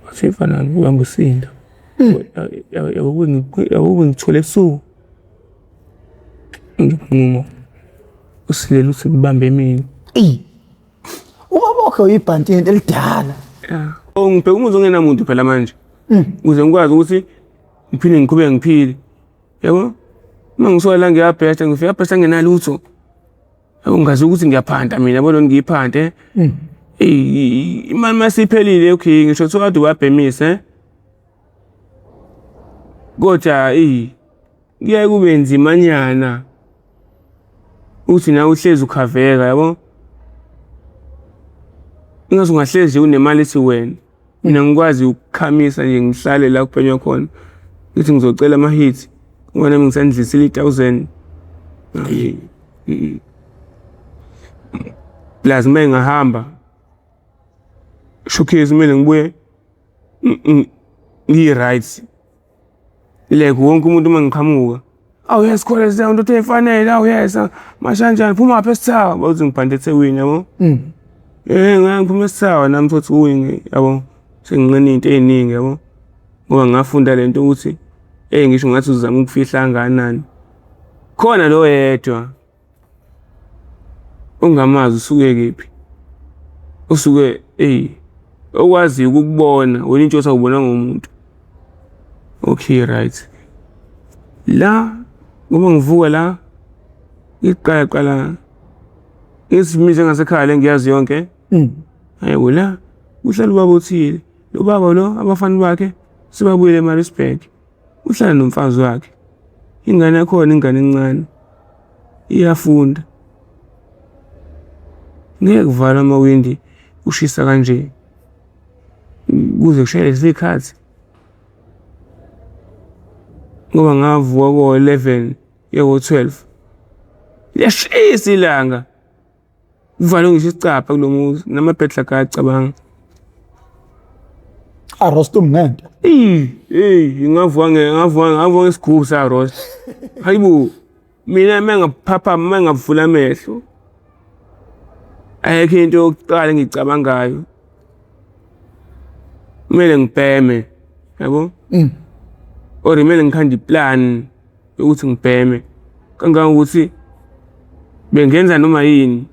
Wathi mfana ubamba usinda. Yabo ngithole ebusuku. Nginquma. Usilela uthi kubambe mina. Eyi. Ubaba wakhe uyibhanti elidala. Yeah. Oh ngibheka umuzi ongenamuntu phela manje. Ukuze ngikwazi ukuthi ngiphinde ngiqhubeke ngiphile. Yabo? Uma ngisuka la ngiyabhesha ngifika bhesha nginalutho. Yabo ngazi ukuthi ngiyaphanta mina yabo lona ngiyiphante. Eyi imali masiphelile okay ngisho kuthiwa kade ubabhemise. Kodwa eyi kuyaye kube nzimanyana uthi nawe uhlezi ukhaveka yabo. Ingathi ungahlezi unemali ethi wena. Mina ngikwazi ukukhamisa nje ngihlale la kubhenywa khona. Ngithi ngizocela ama-hits ngoba nami ngisandlisile i-1000. Plus uma ngingahamba showcase kumele ngibuye ngi-right. Like wonke umuntu uma ngiqhamuka, awu yes khona sound uthi efanele, awu yes mashanjani phuma phi esithawa, bathi ngibhande eThekwini yabo. Eh ngiphuma esithawa nami futhi kuyi yabo senginqena izinto eziningi yabo. Ngoba ngafunda lento ukuthi eh ngisho ngathi uzama ukufihla kangakanani. Khona lo yedwa ongamazi usuke kephi usuke eyi okwaziyo ukukubona wena into osawubona ngomuntu. Okay right. La ngoba ngivuka la ngiqala qala ngithi ngasekhaya le ngiyazi yonke. Hayibo la kuhlala ubaba othile. Lo baba lo abafana bakhe sebabuyele eMaritzburg. Uhlala nomfazi wakhe. Ingane yakhona ingane encane. Iyafunda. Ngeke kuvalwe amawindi kushisa kanje. Kuze kushaye lesi sikhathi. Ngoba ngavuka ko-11 kuya ko-12. Liyashisa ilanga. Kuvalwe ngisho isicabha kulo muzi namabhedla akacabanga. Arost umngento. Eyi, hey, ngavuka ngavuka ngavuka ngesigubhu sarost. Hayibo, mina uma ngaphaphama uma ngavula amehlo. Ayikho into yokuqala engiyicabangayo. Kumele ngibheme, yabo? Or kumele ngikhande iplan yokuthi ngibheme. Kangangokuthi bengenza noma yini.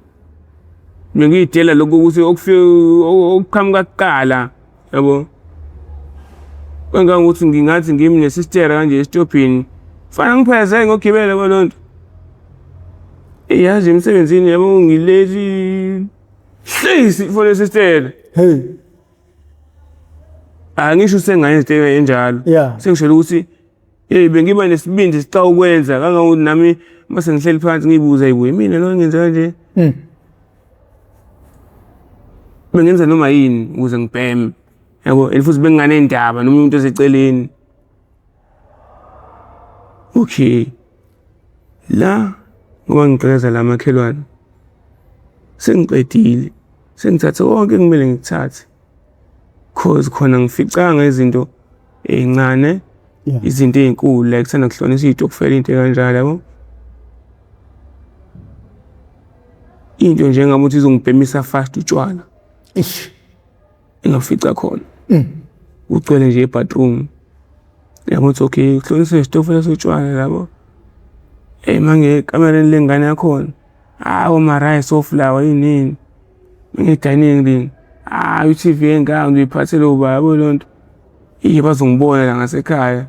Bengiyidela lokhu ukuthi okufike okuqhamuka kuqala, yabo? Kangangokuthi ngingathi ngimi nesistera kanje esitobhini, fana ngipheze ngiyogibela kwaloo nto. Eyi yazi emsebenzini yabo ngilethi hlisi for lesistera. Hey. Angisho sengayenza into enjalo. Yeah. Sengisholo ukuthi hey bengiba nesibindi sixa ukwenza kangangokuthi nami uma sengihleli phansi ngiyibuza ayibo yimina lo ngenza kanje. Bengenza noma yini ukuze ngibheme. Yabo, and futhi benginganendaba noma umuntu oseceleni. Okay. La ngoba ngigqekeza la makhelwane. Sengiqedile. Sengithathe konke ekumele ngikuthathe. Cause khona ngificanga izinto ey'ncane, izinto ey'nkulu like kuthanda kuhlonishwa iy'tokufela into ey'kanjalo yabo. Into nje engabe ukuthi izongibhemisa fast utshwala. Eish. Engafica khona. Kugcwele nje e-bathroom. Yabo ukuthi okay kuhloliswe isitofela sotshwala labo. Eyi mangiye ekamereni lengane yakhona. Hawu ama-rice ofulawa yini yini. Ngiye-dining room. Hayi i-TV engaka ngiyiphathele ubaba yabo leyo nto. Iye bazongibona la ngasekhaya.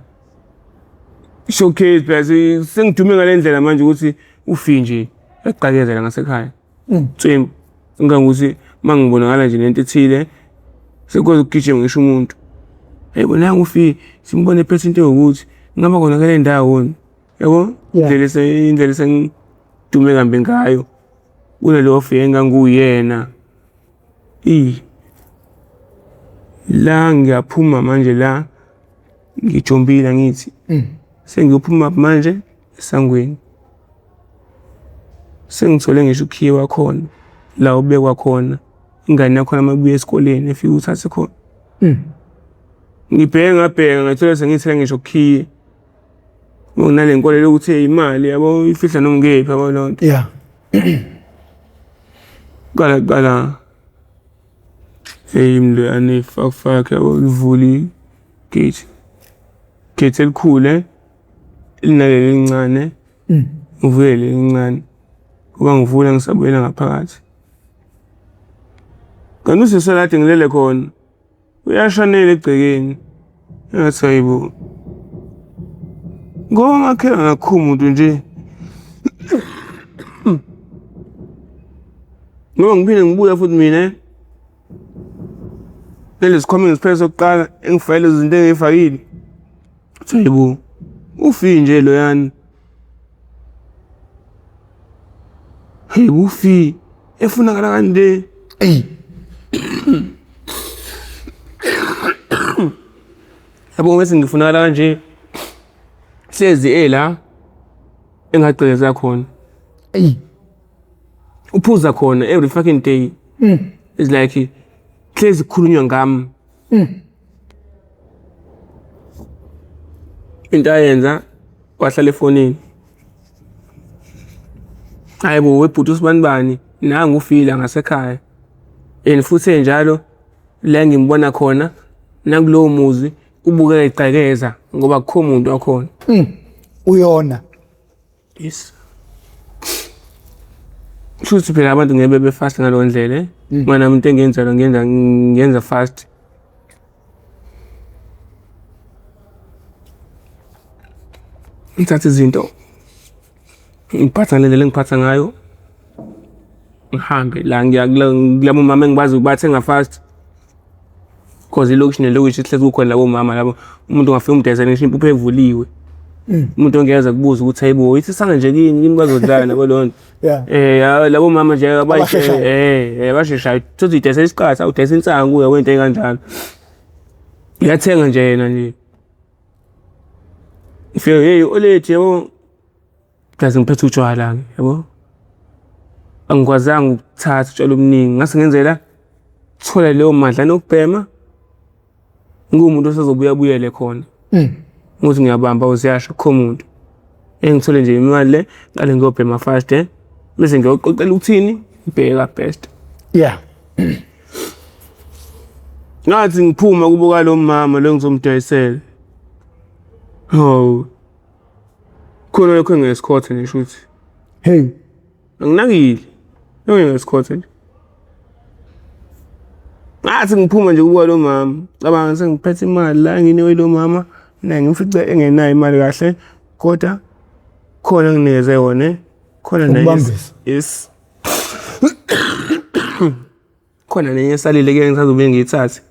Showcase phela sengidume ngale ndlela manje ukuthi ufi nje uyaqakeza la ngasekhaya. Tswembu. Kangangokuthi uma ngibonakala nje nento ethile sekwazi ukugijima ngisho umuntu. Hey bona ufi simbone ephethe into ewukuthi ingaba konakele ndawo yabo indlela indlela esengidume kambi ngayo kunalowo fi enganguwuyena. Eyi la ngiyaphuma manje la ngijombile angithi sengiyophuma manje esangweni. Sengithole ngisho ukhiye wakhona la ubekwa khona ingane yakhona uma ibuya esikoleni ifike uthathe khona. Ngibheke ngabheka ngathola sengiyithela ngisho ukhiye. Nginale nkolelo yokuthi imali yabo ifihla noma ukephi yabo leyo nto. Yeah. Qala qala. Hey mlwane fuck fuck yabo livuli gate. Gate elikhulu eh elinaleli elincane. Ngivule leli elincane. Kuba ngivula ngisabuyela ngaphakathi. Kanti usesalade ngilele khona. Uyashanela egcekeni. Engathi hayibo. Ngoba makhelwane akukho muntu nje. Ngoba ngiphinde ngibuya futhi mina leli sikhwama engisiphethe sokuqala engifakele izinto engiyifakile. Uthi hayibo, ufi nje loyana. Hey ufi efunakala kanje. Eyi. Yabo bese ngifunakala kanje. Hlezi ela engagqekeza khona. Eyi. Uphuza khona every fucking day. It's like hlezi kukhulunywa ngami. Into ayenza wahlala efonini. Hayi bo webhuti usibanibani nangu ufila ngasekhaya. And futhi enjalo la ngimbona khona nakulowo muzi ubukeka egcekeza ngoba akukho muntu wakhona. Uyona. Yes. Shuthi phela abantu ngeke bebe fast ngaleyo ndlela eh. Mina into engiyenzayo ngenza fast. Ngithatha izinto ngiphatha ngale ndlela engiphatha ngayo ngihambe la ngiya kulabo mama engibazi bathenga fast. Cause ilokishi nelokishi hlezi kukhona labo mama labo umuntu ungafika umdayisele ngisho impuphu evuliwe. Umuntu ongeza kubuza ukuthi hayibo ithi sanga nje kini kini bazodlala nabo leyo nto. Yeah. Labo mama nje Abasheshayo. Abasheshayo. Thothi udayisela isiqatha, udayisa insangu kuya wento ekanjalo. Uyathenga nje yena nje. Ngifike hey olethi yabo. Plus ngiphethe utshwala ke yabo. Angikwazanga ukuthatha utshwala obuningi ngase ngenzela thola leyo madlana okubhema ngumuntu osezobuya abuyele khona. Ukuthi ngiyabamba uziyasho kukho muntu. Engithole nje imali le qale ngiyobhema fast eh bese ngiyoqoqela ukuthini ngibheka best. Yeah. Ngathi ngiphuma kubo lo mama lo ngizomdayisela. Hawu. Khona lokho engesikhothe nje shuthi. Hey. Anginakile. Engesikhothe nje. Ngathi ngiphuma nje kubo lo mama. Cabanga sengiphethe imali la nginikwe lo mama. Mina ngimfice engenayo imali kahle kodwa khona nginikeze yona khona naye. Ukubambisa. Yes. Khona nenye esalile ke ngisazobuye ngiyithathe.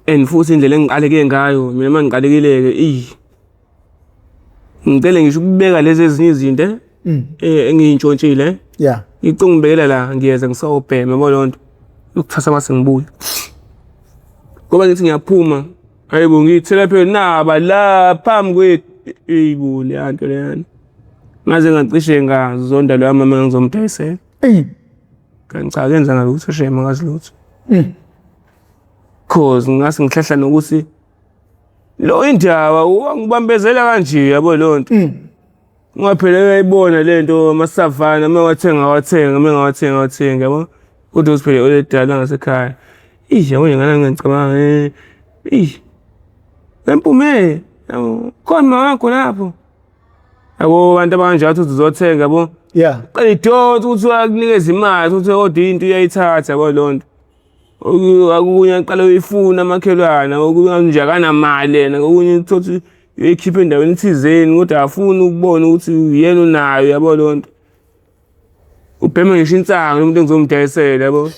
And futhi indlela engiqaleke ngayo mina uma ngiqalekile-ke eyi ngicele ngisho ukubeka lezi ezinye izinto engiyintshontshile. Yeah. Ngicinga ngibekela la ngiyeza ngisawubhema yabo leyo nto. Ukuthatha mase ngibuya. Ngoba ngithi ngiyaphuma hayibo ngiyithela phela naba la phambi kwethu eyibo leya nto leyana. Ngaze ngacishe ngazonda loya mama engizomdayisela. Eyi. Kanti cha akenzanga lutho shame akazi lutho. Cause ngase ngihlahla nokuthi lo indaba wangibambezela kanje yabo leyo nto. Ungaphela uyayibona le nto masavana uma wathenga wathenga uma ngawathenga wathenga yabo. Kodwa usiphele oledala ngasekhaya. Ih yabo nje ngana ngicabanga eh. Lempume yabo khona mama lapho. Yabo abantu abanjalo uthi uzothenga yabo. Yeah. Qala idonsa ukuthi uyakunikeza imali ukuthi kodwa into uyayithatha yabo leyo nto. Okunye aqale uyifuna amakhelwane okunye nje akanamali yena okunye uthole ukuthi uyoyikhipha endaweni thizeni kodwa akafuni ukubona ukuthi uyena unayo yabo leyo nto. Ubhema ngisho insangu umuntu engizomdayisela yabo.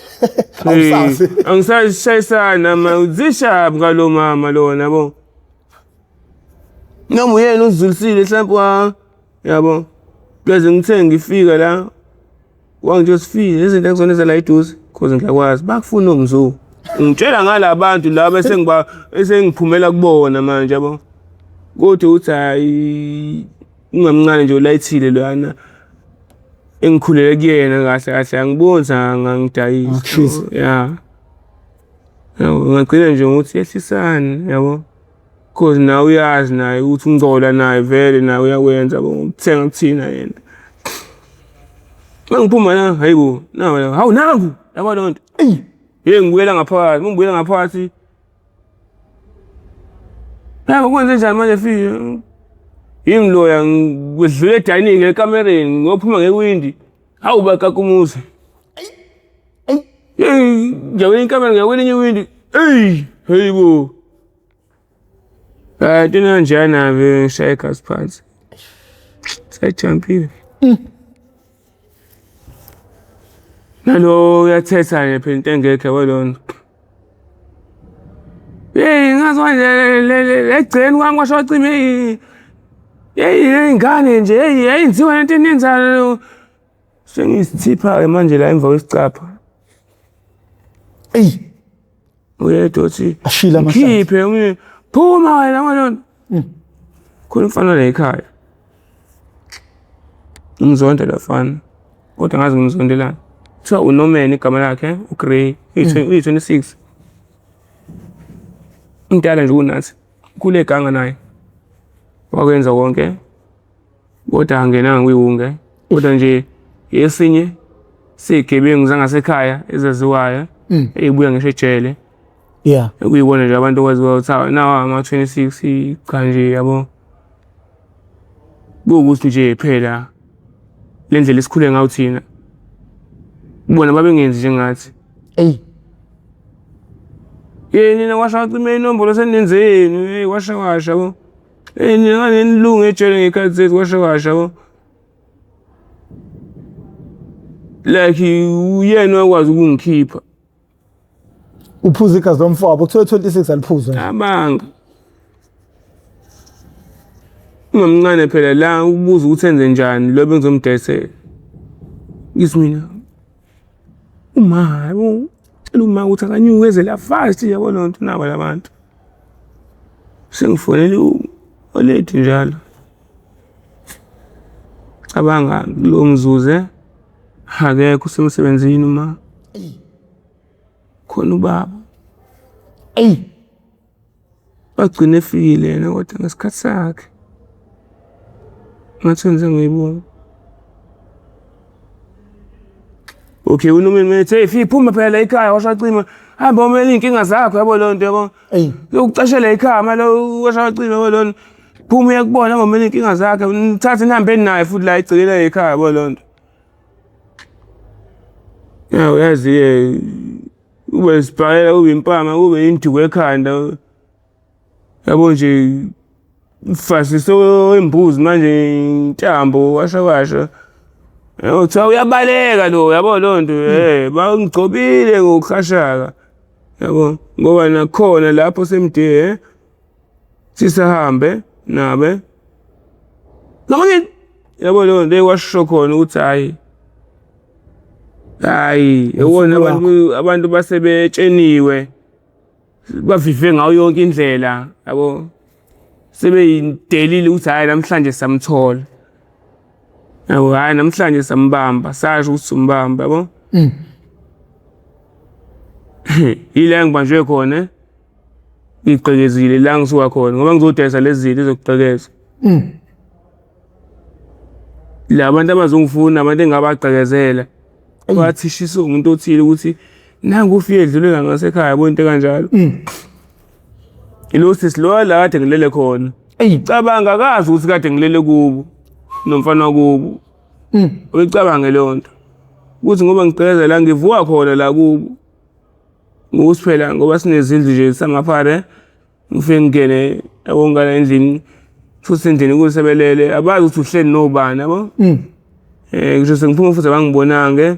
Awusazi. Angisashayisani nama uzishabi ngalo mama lona yabo. Noma uyena uzizulisile mhlawumbe yabo. Plus ngithe ngifika la wangitshela sifile izinto engizona la eduze cause ngiyakwazi bakufuna umzu. Ngitshela ngalabantu laba esengiba esengiphumela kubona manje yabo. Kodwa uthi hayi ungamncane nje ulayithile loyana engikhulele kuyena kahle kahle angiboni angangidayisa. Angakushisa. Yeah. Yabo ngagcina nje ngokuthi yehlisani yabo. Cause nawe uyazi naye ukuthi ungcola naye vele naye uyakwenza yabo ukuthenga kuthina yena. Mangiphuma la hayibo nawe la hawu nangu yabo leyo nto. Eyi. Hey ngibuyela ngaphakathi, ngibuyela ngaphakathi. Yabo kwenze njani manje fike? Yimi loya ngidlule edining ekamereni ngophuma ngewindi. Hawu bakaka umuzi. Hey, ngiyawela inkamera ngiyawela enye iwindi. Hey, hey bo. Hayi into enanjena ve ngishaya igazi phansi. Sayijampile. Nalo uyathetha nje phela into engekho yabo lona. Hey ngazi manje egceni kwami kwasho wacima hey. Hey ingane nje hey ayinziwa lento eniyenzayo. Sengizithipha-ke manje la emva kwesicabha. Eyi. Uyedwa uthi Ashile amahlanzi. Khiphe omunye phuma wena malona. Khona umfana la ekhaya. Ngimzonda la fana. Kodwa ngazi ngimzondelani. Kuthiwa uNorman igama lakhe, uGrey, uyi-26. Umdala nje kunathi. Kule ganga naye. Wakwenza konke. Kodwa angenanga kwiwunge. Kodwa nje esinye siyigebengu zangasekhaya ezaziwayo eyibuya ngisho ejele. Yeah. Ekuyibona nje abantu okwaziwa ukuthi hawu nawa ama-26 cha nje yabo. Kuwukuthi nje phela le ndlela esikhule ngayo thina bona babengenzi njengathi. Eyi. Yey nina kwasha wacima inombolo senenzeni, hey kwasha kwasha yabo. Hey nina nganenilunga ejele ngey'khathi zethu kwasha kwasha yabo. Like uyena wakwazi ukungikhipha. Uphuza igazi lomfowabo kuthiwa 26 aliphuzwa nje. Abanga. Ungomncane phela la ubuza ukuthi enze njani lo bengizomdayisela. Ngithi mina uma yabo cela uma ukuthi akanyuke eze la fast yabo lonto nabo labantu. Sengifonela uLady njalo. Cabanga kulowo mzuzu akekho usemsebenzini uma. Khona ubaba. Eyi. Wagcina efikile yena kodwa ngesikhathi sakhe. Ngathi wenze ngiyibona. Okay, unomeni methi hey fika phuma phela la ekhaya washo wacima. Hamba umele iy'nkinga zakho yabo leyo nto yabo. Eyi. Yokucashela ekhaya malo washo wacima yabo leyo nto. Phuma uyakubona hamba umele iy'nkinga zakhe nithathe nihambe naye futhi la egcikela ekhaya yabo leyo nto. Ya uyazi-ke kube isibhakela kube impama kube induku ekhanda. Yabo nje ufasise wembuzi manje intambo washa washa. Yabo kuthiwa uyabaleka lo yabo leyo nto eh bangigcobile ngokuhashaka. Yabo ngoba nakhona lapho semde sisahambe nabe. Ngamanye yabo leyo nto ekwasho khona ukuthi hayi hayi yabona abantu abantu basebetsheniwe bavive ngayo yonke indlela yabo sebeyidelile ukuthi hayi namhlanje samthola yabo hayi namhlanje sambamba sasho ukuthi simbamba yabo. Yila ngibanjwe khona ngigqekezile la ngisuka khona ngoba ngizodayisa lezi zinto ezokugqekeza. La bantu abazongifuna abantu engabagqekezela bathi shisa umuntu othile ukuthi nangu ufike edlulela ngasekhaya yabo into kanjalo. Ilo sisi lo la kade ngilele khona. Eyi. Cabanga akazi ukuthi kade ngilele kubo nomfana wakubo. Uyicabange leyo nto. Ukuthi ngoba ngigqekeza la ngivuka khona la kubo. Ngokuthi phela ngoba sinezindlu nje samaphare ngifike ngingene yabo ngala endlini futhi endlini kusebelele abazi ukuthi uhleli nobani yabo. Ngisho sengiphuma futhi abangibonanga.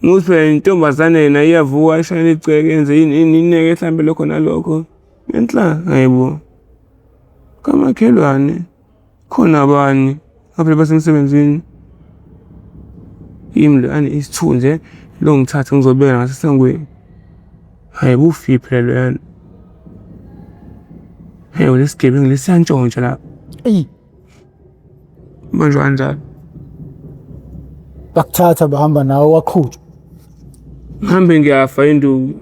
Ngokuthi phela intombazane yena iyavuka ishayele igceke yenze yini yini ineke mhlambe lokho nalokho. Enhla hayibo. Kamakhelwane khona abanye ngaphela basemsebenzini. Yimi lo ane isithunzi lo ngithathe ngizobeka ngasesangweni. Hayi bufi phela loyana. Hey lesigebengu lesiyantshontsha lapha. Eyi. Manje kanjalo. Bakuthatha bahamba nawe waqhutshwa. Ngihambe ngiyafa induku.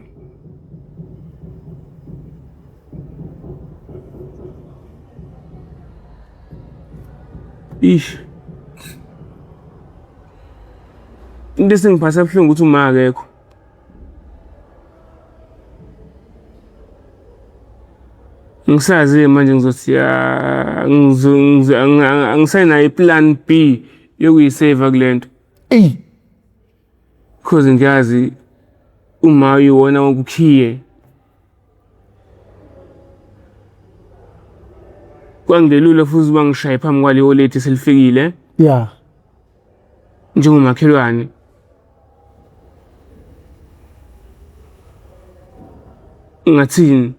Ish. Into esingiphatha buhlungu ukuthi uma akekho. Ngisazi manje ngizothi angisenayo i-plan B yokuyiseva kule nto. Eyi. Because ngiyazi uma uyiwona wokukhiye. Kwangelula futhi uba ngishaye phambi kwaleyo lady selifikile. Yeah. Njengomakhelwane. Ngathini?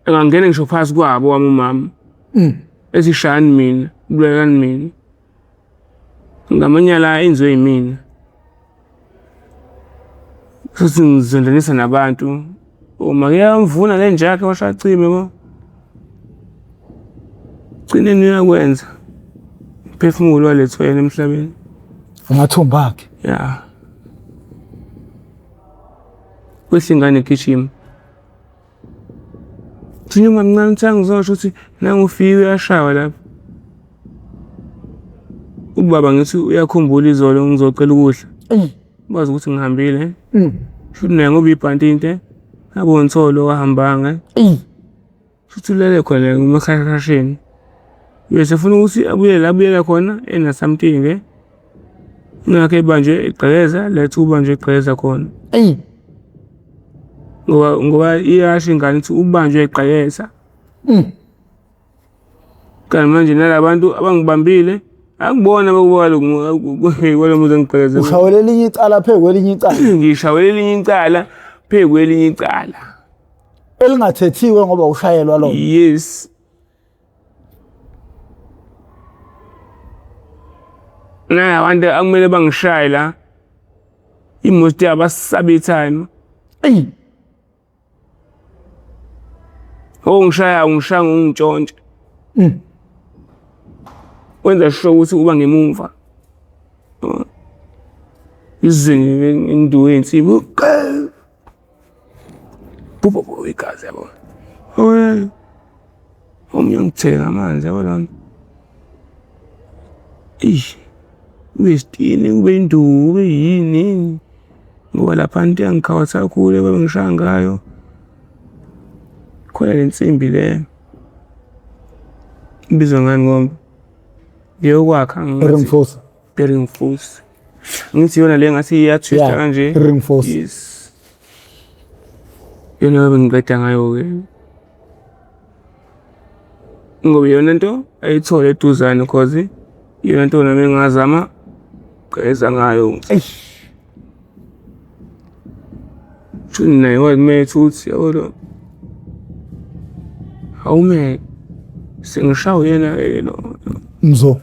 Engangena ngisho phasi kwabo wami umama. Ethi shayani mina, bulalani mina. Ngamanyala enziwe yimina. Futhi ngizondanisa nabantu. Uma kuyamvuna le nja yakhe washacime bo. Gcineni uyakwenza. Umphefumulo walethwa yena emhlabeni. Amathumba akhe. Ya. Kwehla ingane igijima. Thina mamncane uthi angizosho ukuthi nangu ufike uyashawa lapha. Ubaba ngithi uyakhumbula izolo ngizocela ukudla. Bazi ukuthi ngihambile. Shuthi naye ngoba ibhanti into yabona tholo wahambanga. Shuthi ulele khona emakhashasheni. Bese funa ukuthi abuyele la abuyela khona ena something eh. Ngakho ebanjwe egqekeza lethu ubanjwe egqekeza khona. Ngoba iyasho ingane ukuthi ubanjwe egqekeza. Kanti manje nalabantu abangibambile akubona kwalo muzi engigqekeze. Ushawele elinye icala phezu kwelinye icala. Ngishawele elinye icala phezu kwelinye icala. Elingathethiwe ngoba ushayelwa lona. Yes. Nalabantu akumele bangishaye la. Imoto yabo asabe time. Eyi. Ongishaya ungishaya ngongitshontsha. Wenza sure ukuthi uba ngemumva. Izinga induku yensimbi. Bubo igazi yabo. Oye. Omunye ungithele ngamanzi yabo lona. Eish. Kube isitini, kube induku, kube yini yini. Ngoba lapha into yangikhawatha kakhulu ebengishaya ngayo. Khona le nsimbi le. Ibizwa ngani ngoba? Ngeyokwakha ngithi. Ring force. Bearing force. Ngithi yona le ngathi iyatwista kanje. Ring force. Yes. Yona bengiqeda ngayo ke. Ngoba iyona nto ayithole eduzane cause iyona nto nami engazama gqeza ngayo. Eish. Shuni naye wazimetha ukuthi yabo lo. Awume sengishawa uyena ke lo. Mzo.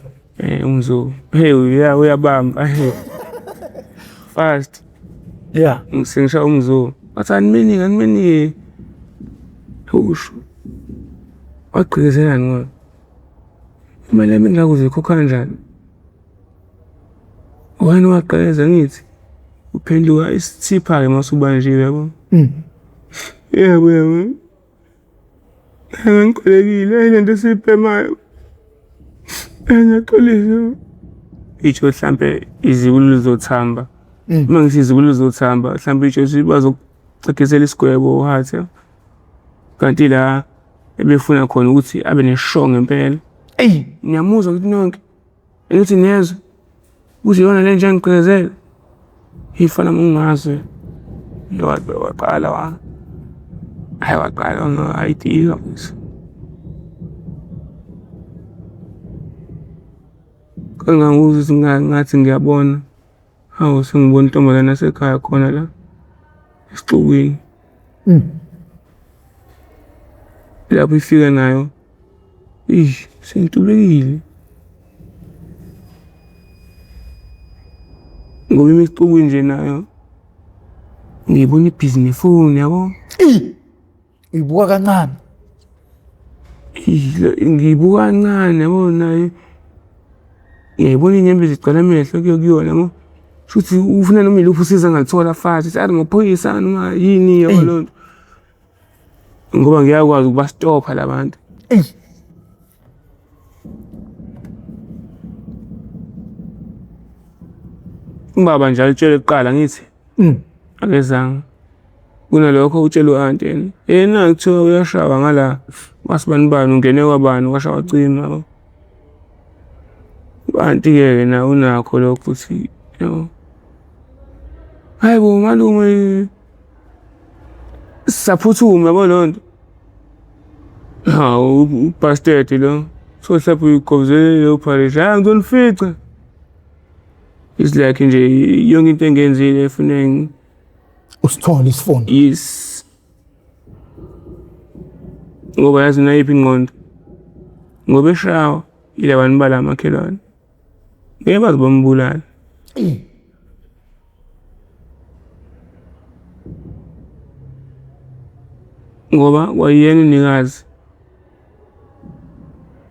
Umzo. Hey uya uyabamba. Fast. Yeah. Sengishawa umzo. Wathi animiniki animiniki. Usho. Wagqizelani ngoba? Imali yami engaka uzoyikhokha kanjani? Wena wagqekeza ngithi uphenduka isithipha-ke uma usubanjiwe yabo. Yebo yebo. Ngiqalekile le nto esiyibhemayo. Ngiyaxolisa. Itsho hlampe izibulo lizothamba. Uma ngithi izibulo lizothamba hlampe itsho ukuthi bazokucegesela isigwebo uhathe. Kanti la ebefuna khona ukuthi abe neshow ngempela. Eyi. Ngiyamuzwa ukuthi nonke. Ngithi niyezwa ukuthi iyona le nja engigqekezele. Ifana ungazi. Waqala wa. Hayi waqala ayidika futhi. Kangangokuthi ngathi ngiyabona. Hawu sengibona intombazane yasekhaya khona la esixukwini. Lapho ifika nayo, eish sengitubekile. Ngoba imixuku nje nayo ngiyibona ibhizi nefoni yabo. Uyibuka kancane. Ngiyibuka kancane yabo nayo. Ngiyayibona inyembezi igcwala amehlo kuyona yabo. Shuthi ufuna noma iluphi usizo angalithola fast, ukuthi amaphoyisa noma yini yabo loo nto. Ngoba ngiyakwazi ukubastopha la bantu. Ubaba nje alitshele kuqala ngithi akezanga. Kunalokho utshela u-anti yena, yena kuthiwa uyashawa ngala kwasibani bani ungene kwabani kwasha wacima yabo. U-anti-ke yena unakho lokho ukuthi yabo. Hayi bo malume sisaphuthuma yabo leyo nto. Hawu ubastard lo. So mhlawumbe uyigobozele leyo pharishi. Hayi ngizonifica. It's like nje yonke into engenzile efune usithole isifundo. Yes. Ngoba yazi nayiphi ingqondo. Ngoba eshawa ila bantu bala makhelwane. Ngeke baze bambulale. Ngoba kwayena unikazi.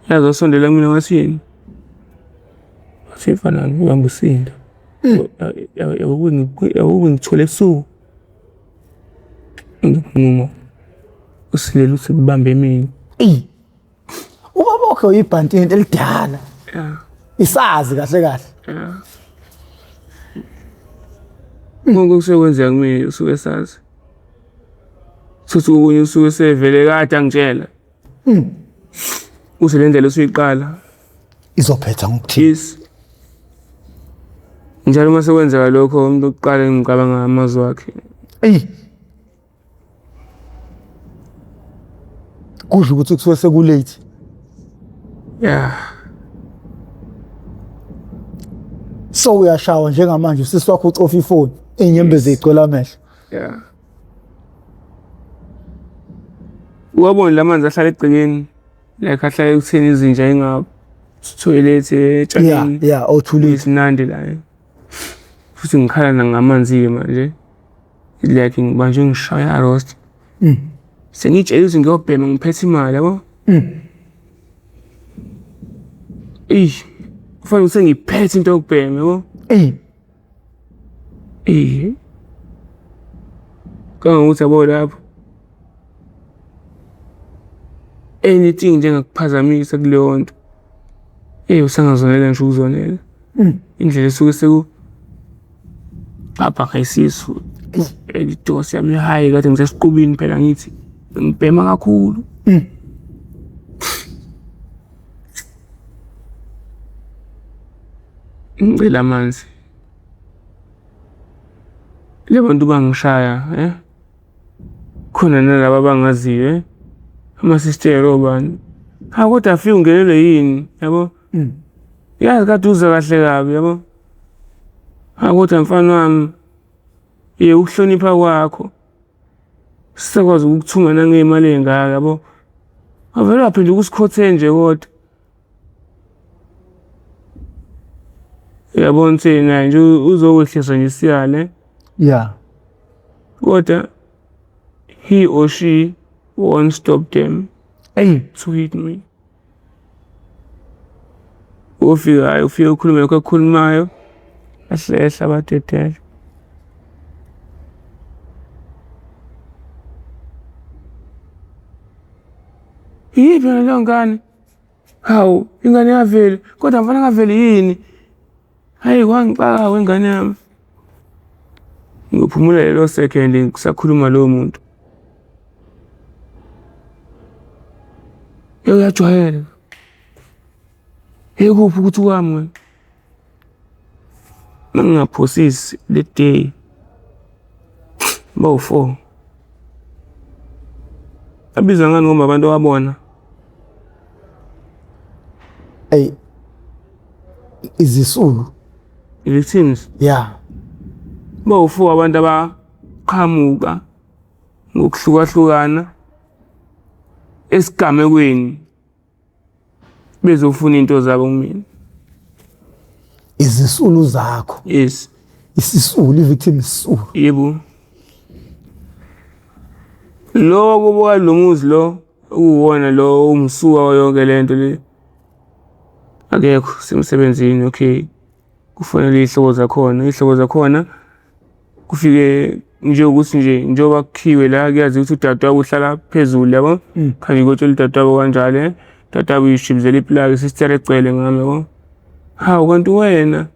Yazi wasondela kumina wathini? Wathi mfana ngibamba usindo. Yabo ngithole ebusuku. Ngizokunquma. Usilele uthi kubambe mina. Eyi. Ubaba wakhe uyibhantinti elidala. Yeah. Isazi kahle kahle. Yeah. Konke kusuke kwenzeka kumina usuke sazi. Futhi okunye usuke sevele kade angitshela. Uthi le ndlela osuyiqala Izophetha ngokuthini? Yes. Njalo uma sekwenzeka lokho umuntu oqala ngicabanga amazwi akhe. Eyi. Kusho ukuthi kusuke sekulate. Yeah. So uyashawa njengamanje usisi wakho ucofa ifoni, inyembezi zigcwele amehlo. Yeah. Uwabona lamanzi ahlala egcekeni like ahlala ekutheni izinja inga toilet etshanini. Yeah, othulile. Isinandi la. Futhi ngikhala nangamanzi-ke manje. Like ngibanjwe ngishaya roast. Sengitshela ukuthi ngiyobhema ngiphethe imali yabo. Eyi, kufanele ukuthi sengiphethe into yokubhema yabo. Eyi. Eyi. Kangangokuthi yabo lapho anything nje engakuphazamisa kuleyo nto. Eyi usangazonela ngisho ukuzonela. Indlela esuke seku bhabha isisu. Idosi yami hhayi kade ngisesiqubini phela ngithi ngibhema kakhulu. Ngicela amanzi. Le bantu bangishaya eh. Khona nalaba abangaziyo eh. Amasisteri obani. Ha kodwa afike ungenelwe yini yabo? Yazi kade uza kahle kabi yabo. Ha kodwa mfana wami ye ukuhlonipha kwakho sisakwazi ukukuthunga nangey'mali ey'ngaka yabo. Wavele waphenduka usikhothe nje kodwa. Uyabona ukuthi naye nje uzokwehlisa nje isiyale. Yeah. Kodwa he or she won't stop them Eyi. to hit me. Ofikayo ufike ukhulume lokho akukhulumayo ahlehla abadedele. Yiphi yona leyo ngane? Hawu, ingane yavele, kodwa mfana ngavele yini? Hayi kwangixaka wengane yami. Ngiyophumula lelo second kusakhuluma lowo muntu. Hey uyajwayela. Hey kuphi ukuthi kwami wena? Mangingaphosisi le day bawu-four. Abiza ngani ngoba abantu wabona. Eyi. Izisulu. Victims. Yeah. Bawu-four abantu abaqhamuka ngokuhlukahlukana esigamekweni bezofuna into zabo kumina. Izisulu zakho. Yes. Isisulu, i-victim isisulu. Yebo. Lo kubuka lo muzi lo ukuwona lo umsuka yonke lento le. Akekho semsebenzini okay. Kufanele iy'hlobo zakhona, iy'hlobo zakhona kufike nje ukuthi nje njengoba kukhiwe la kuyazi ukuthi udadewabo uhlala phezulu yabo. Khanye kuyotshela udadewabo kanjalo udadewabo uyishibizela iplaki isistera egcwele ngami yabo. Hawu kanti wena.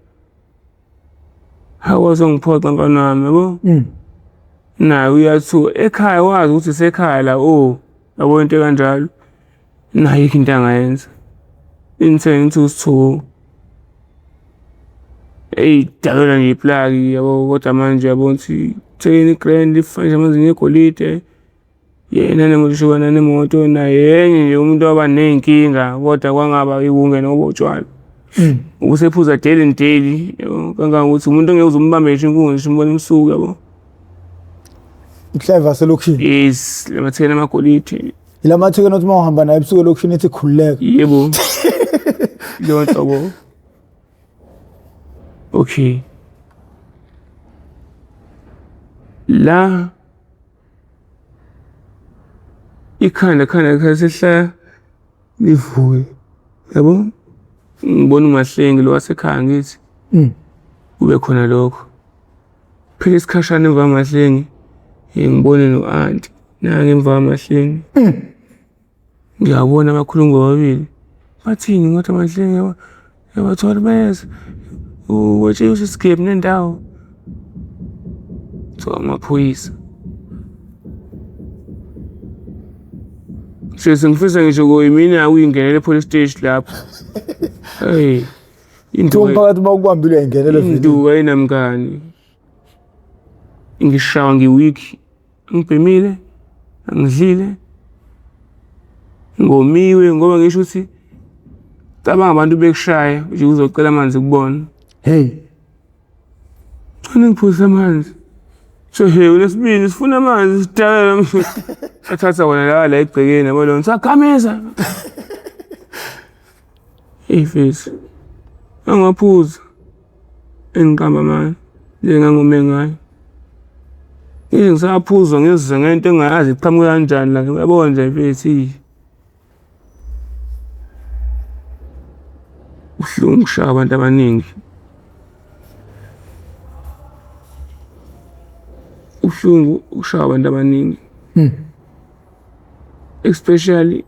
Hawu wazongiphoxa mfana wami yabo. Naye uyathuka ekhaya wazi ukuthi isekhaya la oh yabo into kanjalo. Naye ayikho into angayenza. Ingithenge ngithi usithuko. Eyi dakelwa nje iplaki yabo kodwa manje yabo ukuthi thekeni i-grand ifake nje amazinyo egolide. Yena nemoto ushukana nemoto naye enye nje umuntu waba ney'nkinga kodwa kwangaba ikungena ngoba utshwala. Usephuza daily and daily yabo kangangokuthi umuntu ongeke uze umbambe ngisho inkunzi ngisho umbone ebusuku yabo. Ihleva selokishini. Yes, lamathekeni amagolide. Ila mathekeni othi uma uhamba naye ebusuku elokishini ethi khululeka. Yebo. Leyo nhlobo. Okay. La ikhanda khanda khanda sehla livuke yabo ngibona umahlengi lo wasekhaya ngithi kube khona lokho phela isikhashana emva kwamahlengi ngibone no-anti nange emva kwamahlengi ngiyabona abakhuluma bobabili bathini kodwa mahlengi yabathola bayeza ubatshela ukuthi sigebe nendawo kuthiwa amaphoyisa sese ngifisa ngisho kuyimina uyingenele e-police station lapho hey Kuthiwa umphakathi uma ukubambile uyayingenela vele. Induku ayinamngani. Ngishawa ngi-weak. Ngibhemile, angidlile. Ngomiwe ngoba ngisho ukuthi cabanga abantu bekushaya nje uzocela amanzi kubona. Hey. Cela ngiphuzise amanzi. So hey unesibindi sifuna amanzi sidakela. Athatha wona lawa la egcekeni yabo lona sagameza. Eyi mfethu, angaphuza engiqamba amanga le engangome ngayo. Ngize ngisaphuza ngizwe ngento engingayazi iqhamuke kanjani la uyabona nje mfethu eyi. Kubuhlungu ukushaya abantu abaningi. Kubuhlungu ukushaya abantu abaningi. Especially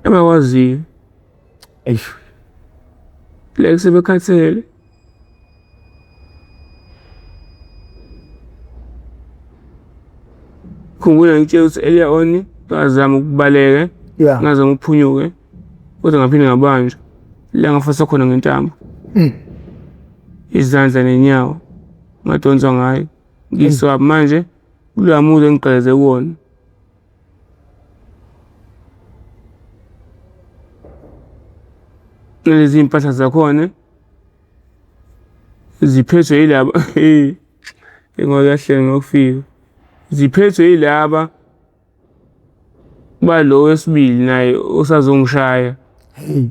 abakwaziyo. Eish. Like sebekhathele. Khumbula ngitshela ukuthi earlier on ngazama ukubaleka, Yeah. ngazama ukuphunyuke kodwa ngaphinde ngabanjwa. La ngafasa khona ngentambo. Izandla nenyawo ngadonswa ngayo. Ngiswa manje kuloya muzi engigqekeze kuwona. Lezi iy'mpahla zakhona ziphethwe yilaba ngoba kuyahleka ngokufika. Ziphethwe yilaba balo wesibili naye osazongishaya. Hey.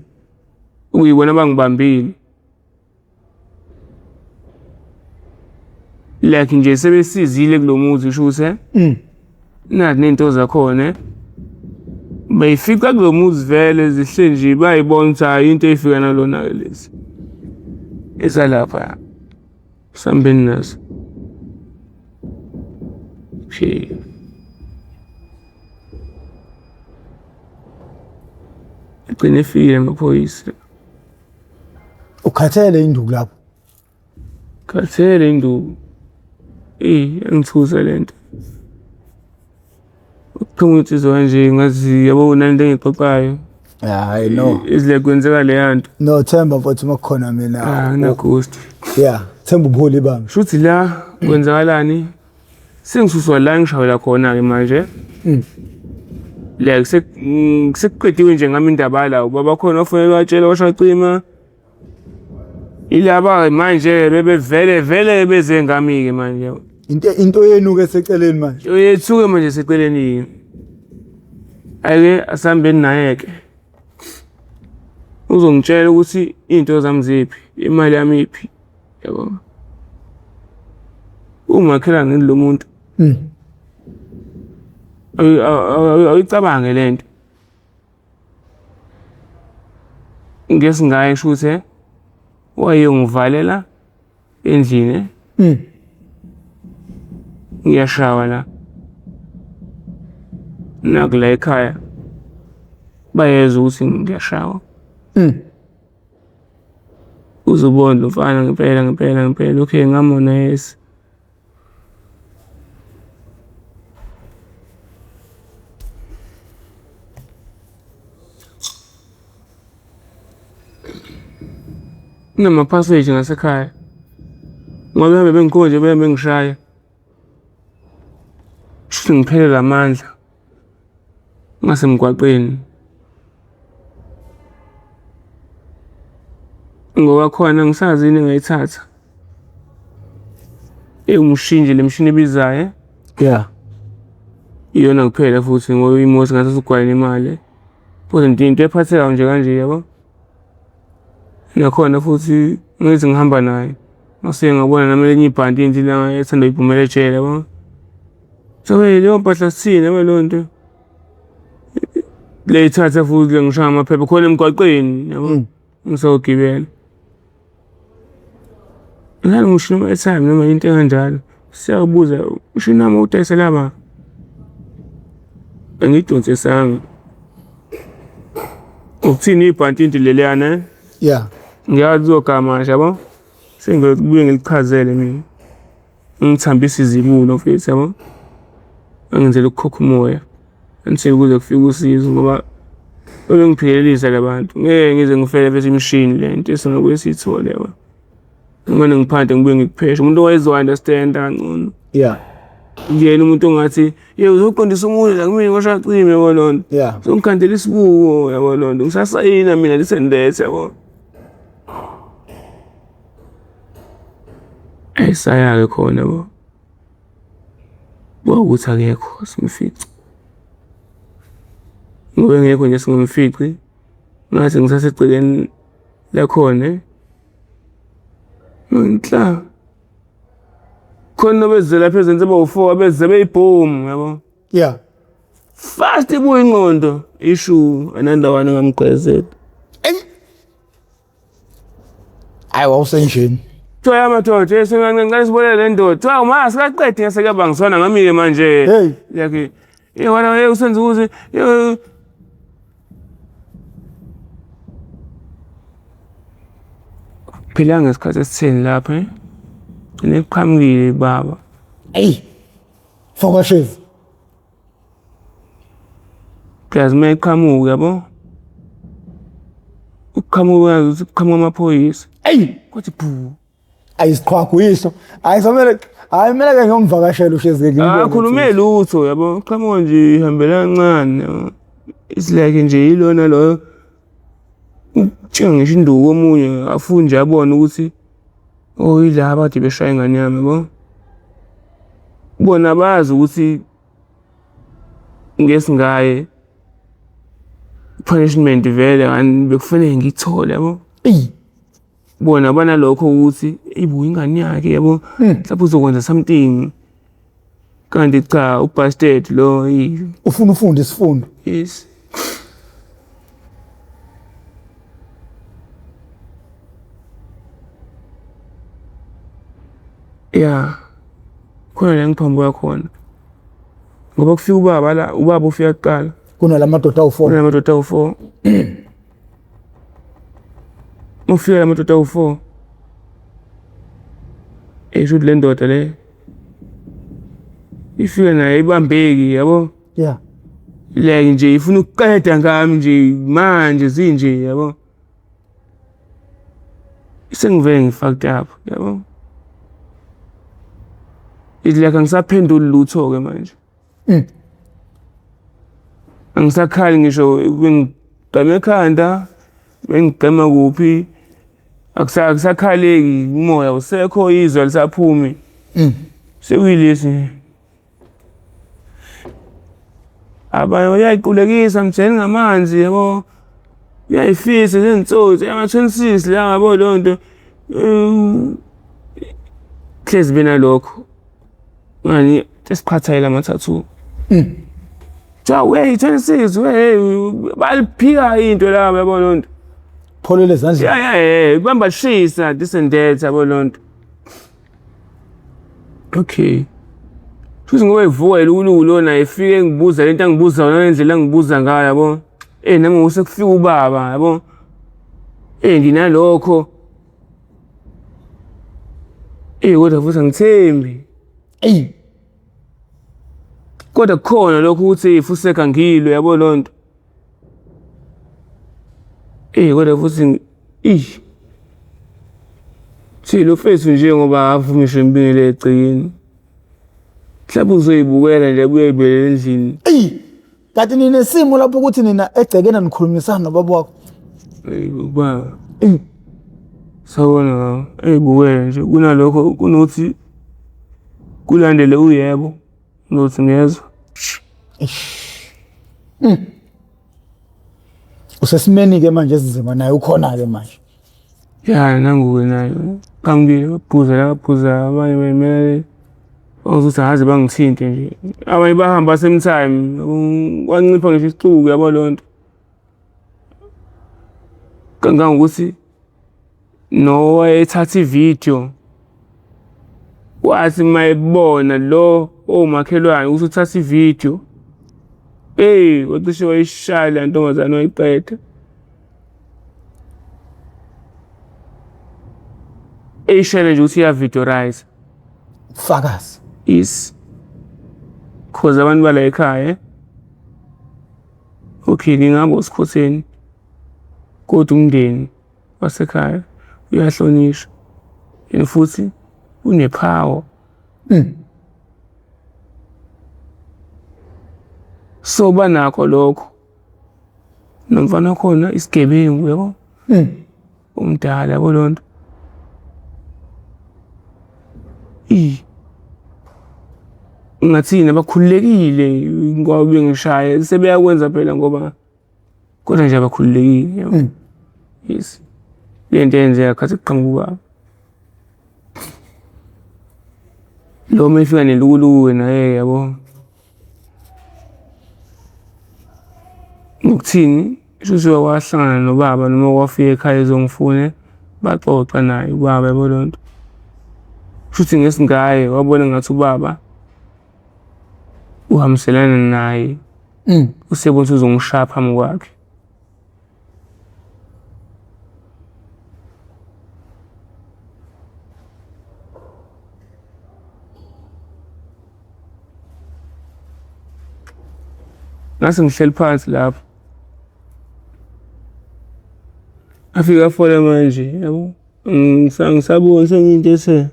Kuyibona abangibambile. Like nje sebesizile kulo muzi kusho ukuthi nazi ney'nto zakhona bayifica kulo muzi vele zihle nje bayibona ukuthi hhayi into ey'fika nalona-ke lezi ezalapha sambeni nazo. Okay. Agcine efile amaphoyisa. Ukhathele induku lapho. Khathele induku. Eyi yangithusa le nto. Ukuphuma insizwa kanje ngazi yabo nalento engixoxayo. Hayi no. It's like kwenzeka leya nto. No Themba mfowethu makukhona mina. Ah, ngina-ghost. Yeah, Themba ubuholi bami. Shuthi la kwenzakalani? Sengisuswa la ngishayela khona-ke manje. Like sekuqediwe nje ngami indaba la ubaba khona ofanele watshela washacima. Ilaba-ke manje bebevele vele beze ngami-ke manje. Into yenu ke seceleni manje. Into yethu-ke manje seceleni-ke. Ake asihambeni naye-ke. Uzongitshela ukuthi iy'nto zami ziphi, imali yami iphi, yabo. Umakhelwane lo muntu. Awuyicabange le nto. Ngesingaye shuthi wayongivalela endlini. Ngiyashawa la. Naku la ekhaya bayezwa ukuthi ngiyashawa. Uzobona lo mfana ngempela ngempela ngempela okay ngamona yes. Kunama-passage ngasekhaya. Ngoba behambe bengikhonje nje behambe bengishaya. Shuthi ngiphelelwe amandla. Ngasemgwaqeni. Ngoba khona ngisazi yini engayithatha. Ewumshini nje le mshini ebizayo. Eh? Yeah. Iyona kuphela futhi ngoba imoto ngathi usugwaye nemali. Futhi into ephathekayo nje kanje yabo. Nakhona futhi ngithi ngihamba naye. Ngase ngabona nami elinye ibhanti into la ethanda uyibhumela ejele yabo. So hey leyo mpahla sithini yabo leyo nto. Leyithatha futhi le ngishaya amaphepha khona emgwaqeni yabo. Mm. Ngisogibela. Ngani ngisho noma airtime noma into enkanjalo. Siyakubuza usho nami udayisela ba? Angidonsisanga. Ukuthini ibhanti into leliyana eh? Yeah. Ngiyazi uzogama nje yabo. Sengizobuye ngilichazele mina. Ngithambisa izibulo mfethu yabo. Angenzela ukukhokha umoya. Until kuze kufike usizo ngoba bebengiphikelelisa la bantu. Ngeke ngize ngifele bese imishini le nto esinokuye siyithole yabo. Ngimane ngiphante ngibuye ngikupheshe. Umuntu owayezo-understand-a kangcono. Yeah. Ngiyena umuntu ongathi ye uzoqondisa umuntu la kumina ngisho acime yabo loo nto. Yeah. Uzongikhandela isibuko yabo loo nto. Ngisasayina mina this and that yabo. Esaya-ke khona bo. Kwawukuthi akekho simfice. Ngoba engekho nje singamfici. Ngathi ngisasegcekeni lakhona. Ngenhla. Khona abeze lapha ezenze bawu-four abeze beyibhomu yabo. Yeah. Fast ibuye ingqondo ishu anandawana ngamgqezela. Hayi wawusenjeni. Kuthiwa yamadoda yesu ngicela sibonele le ndoda. Kuthiwa uma sikaqedi ngase kuyabangiswana ngami-ke manje. Hey. Like, hey wena hey usenza ukuthi hey. Phila ngesikhathi esitheni lapha eh? Gcine kuqhamukile baba. Eyi. Fokashezi. Plus uma eqhamuka yabo. Ukuqhamuka ukuthi kuqhamuka amaphoyisa. Eyi. Kwathi bhu. Ayisiqhwagu iso. Hayi somele hayi kumele ke ngiyomvakashela uShezi ke. Akhulume lutho yabo. Uqhamuka nje ihambela kancane. Yabo. It's like nje yilona loyo ukuthenga ngisho induku omunye afune nje abone ukuthi oh yilaba kade beshaya ingane yami yabo. Bona bazi ukuthi ngesingaye punishment vele ngani bekufanele ngiyithole yabo. Eyi. Bona banalokho ukuthi ibu ingane yakhe yabo mhlawumbe uzokwenza something kanti cha ubastard lo Ufuna ufunda isifundo. Yes. Yeah. Khona la ngiphambuka khona. Ngoba kufika ubaba la, ubaba ufika kuqala. Kunalamadoda awu-4. Kunalamadoda awu-4. Ufika lamadoda awu-4. Esho ukuthi le ndoda le ifika naye ibambeki yabo. Yeah. Like nje ifuna ukuqeda ngami nje manje zinje yabo. Sengivele ngi-fucked up yabo. It's like angisaphenduli lutho ke manje. Angisakhali ngisho bengigqema ekhanda, bengigqema kuphi. Akusakhaleki umoya usekho izwe lisaphumi. Sekuyilesi. Abanye uyayiqulekisa mtheni ngamanzi yabo. Uyayifisa izintsotsi ama-26 la yabo leyo nto. Hlezi benalokho. Ngani esiqhathayela ama-tattoo. Kuthiwa wey 26 wey baliphika into laba yabo leyo nto. Pholele ezandleni. Yeah yeah yeah kubamba lishisa this and that yabo leyo nto. Okay. Futhi ngoba ivuka ilukuluku lona ifike engibuza lento angibuza yona ngendlela angibuza ngayo yabo. Eh nami ngosekufika ubaba yabo. Eh nginalokho. Eh kodwa futhi angithembi. Eyi. Kodwa kukhona lokho ukuthi fuseka ngilo yabo lonto. Eh kodwa futhi ih. Thi lo mfethu nje ngoba avuma ngisho ngibingelele egcekeni. Mhlawumbe uzoyibukela nje abuye ayibuyele endlini. Eyi, kanti ninesimo lapho ukuthi nina egcekeni anikhulumisani nobaba wakho. Eyi baba. Sawubona baba. Eyibukele nje kunalokho kunokuthi kulandele uyebo uzothi ngezwa. Usesimeni-ke manje esinzima naye ukhona-ke manje. Ya nangu-ke naye qhamukile baphuza la baphuza abanye bemele bazothi akaze bangithinte nje. Abanye bahamba same time kwancipha ngisho isixuku yabo leyo nto. Kangangokuthi nowayethatha ividiyo wathi uma ebona lo owumakhelwane ukuthi uthatha ividiyo, eyi wacishe wayishaya le ntombazane wayiqeda. Eyishele nje ukuthi iyavidorize. Ubufakazi. Yes. Cause abantu bala ekhaya. Okay, ngingaba usikhotheni. Kodwa umndeni wasekhaya uyahlonishwa. And futhi une-power. So banakho lokho. Nomfana wakhona isigebengu yabo. Umdala yabo leyo nto. Ngingathini abakhululekile ngoba bengishaya sebeyakwenza phela ngoba kodwa nje abakhululekile yabo. Yes. Le nto eyenzeka khathi kuqhamuka ubaba. Lo uma efika nelukuluku naye yabo. Ngokuthini? Shuthi wahlangana nobaba noma wafika ekhaya ezongifuna baxoxa naye ubaba yabo leyo nto. Shuthi ngesingaye wabona ngathi ubaba uhambiselana naye. Usebona ukuthi uzongishaya phambi kwakhe. Ngase ngihleli phansi lapho. Afike afole manje yabo. Ngisaboni sengiyinto ethe.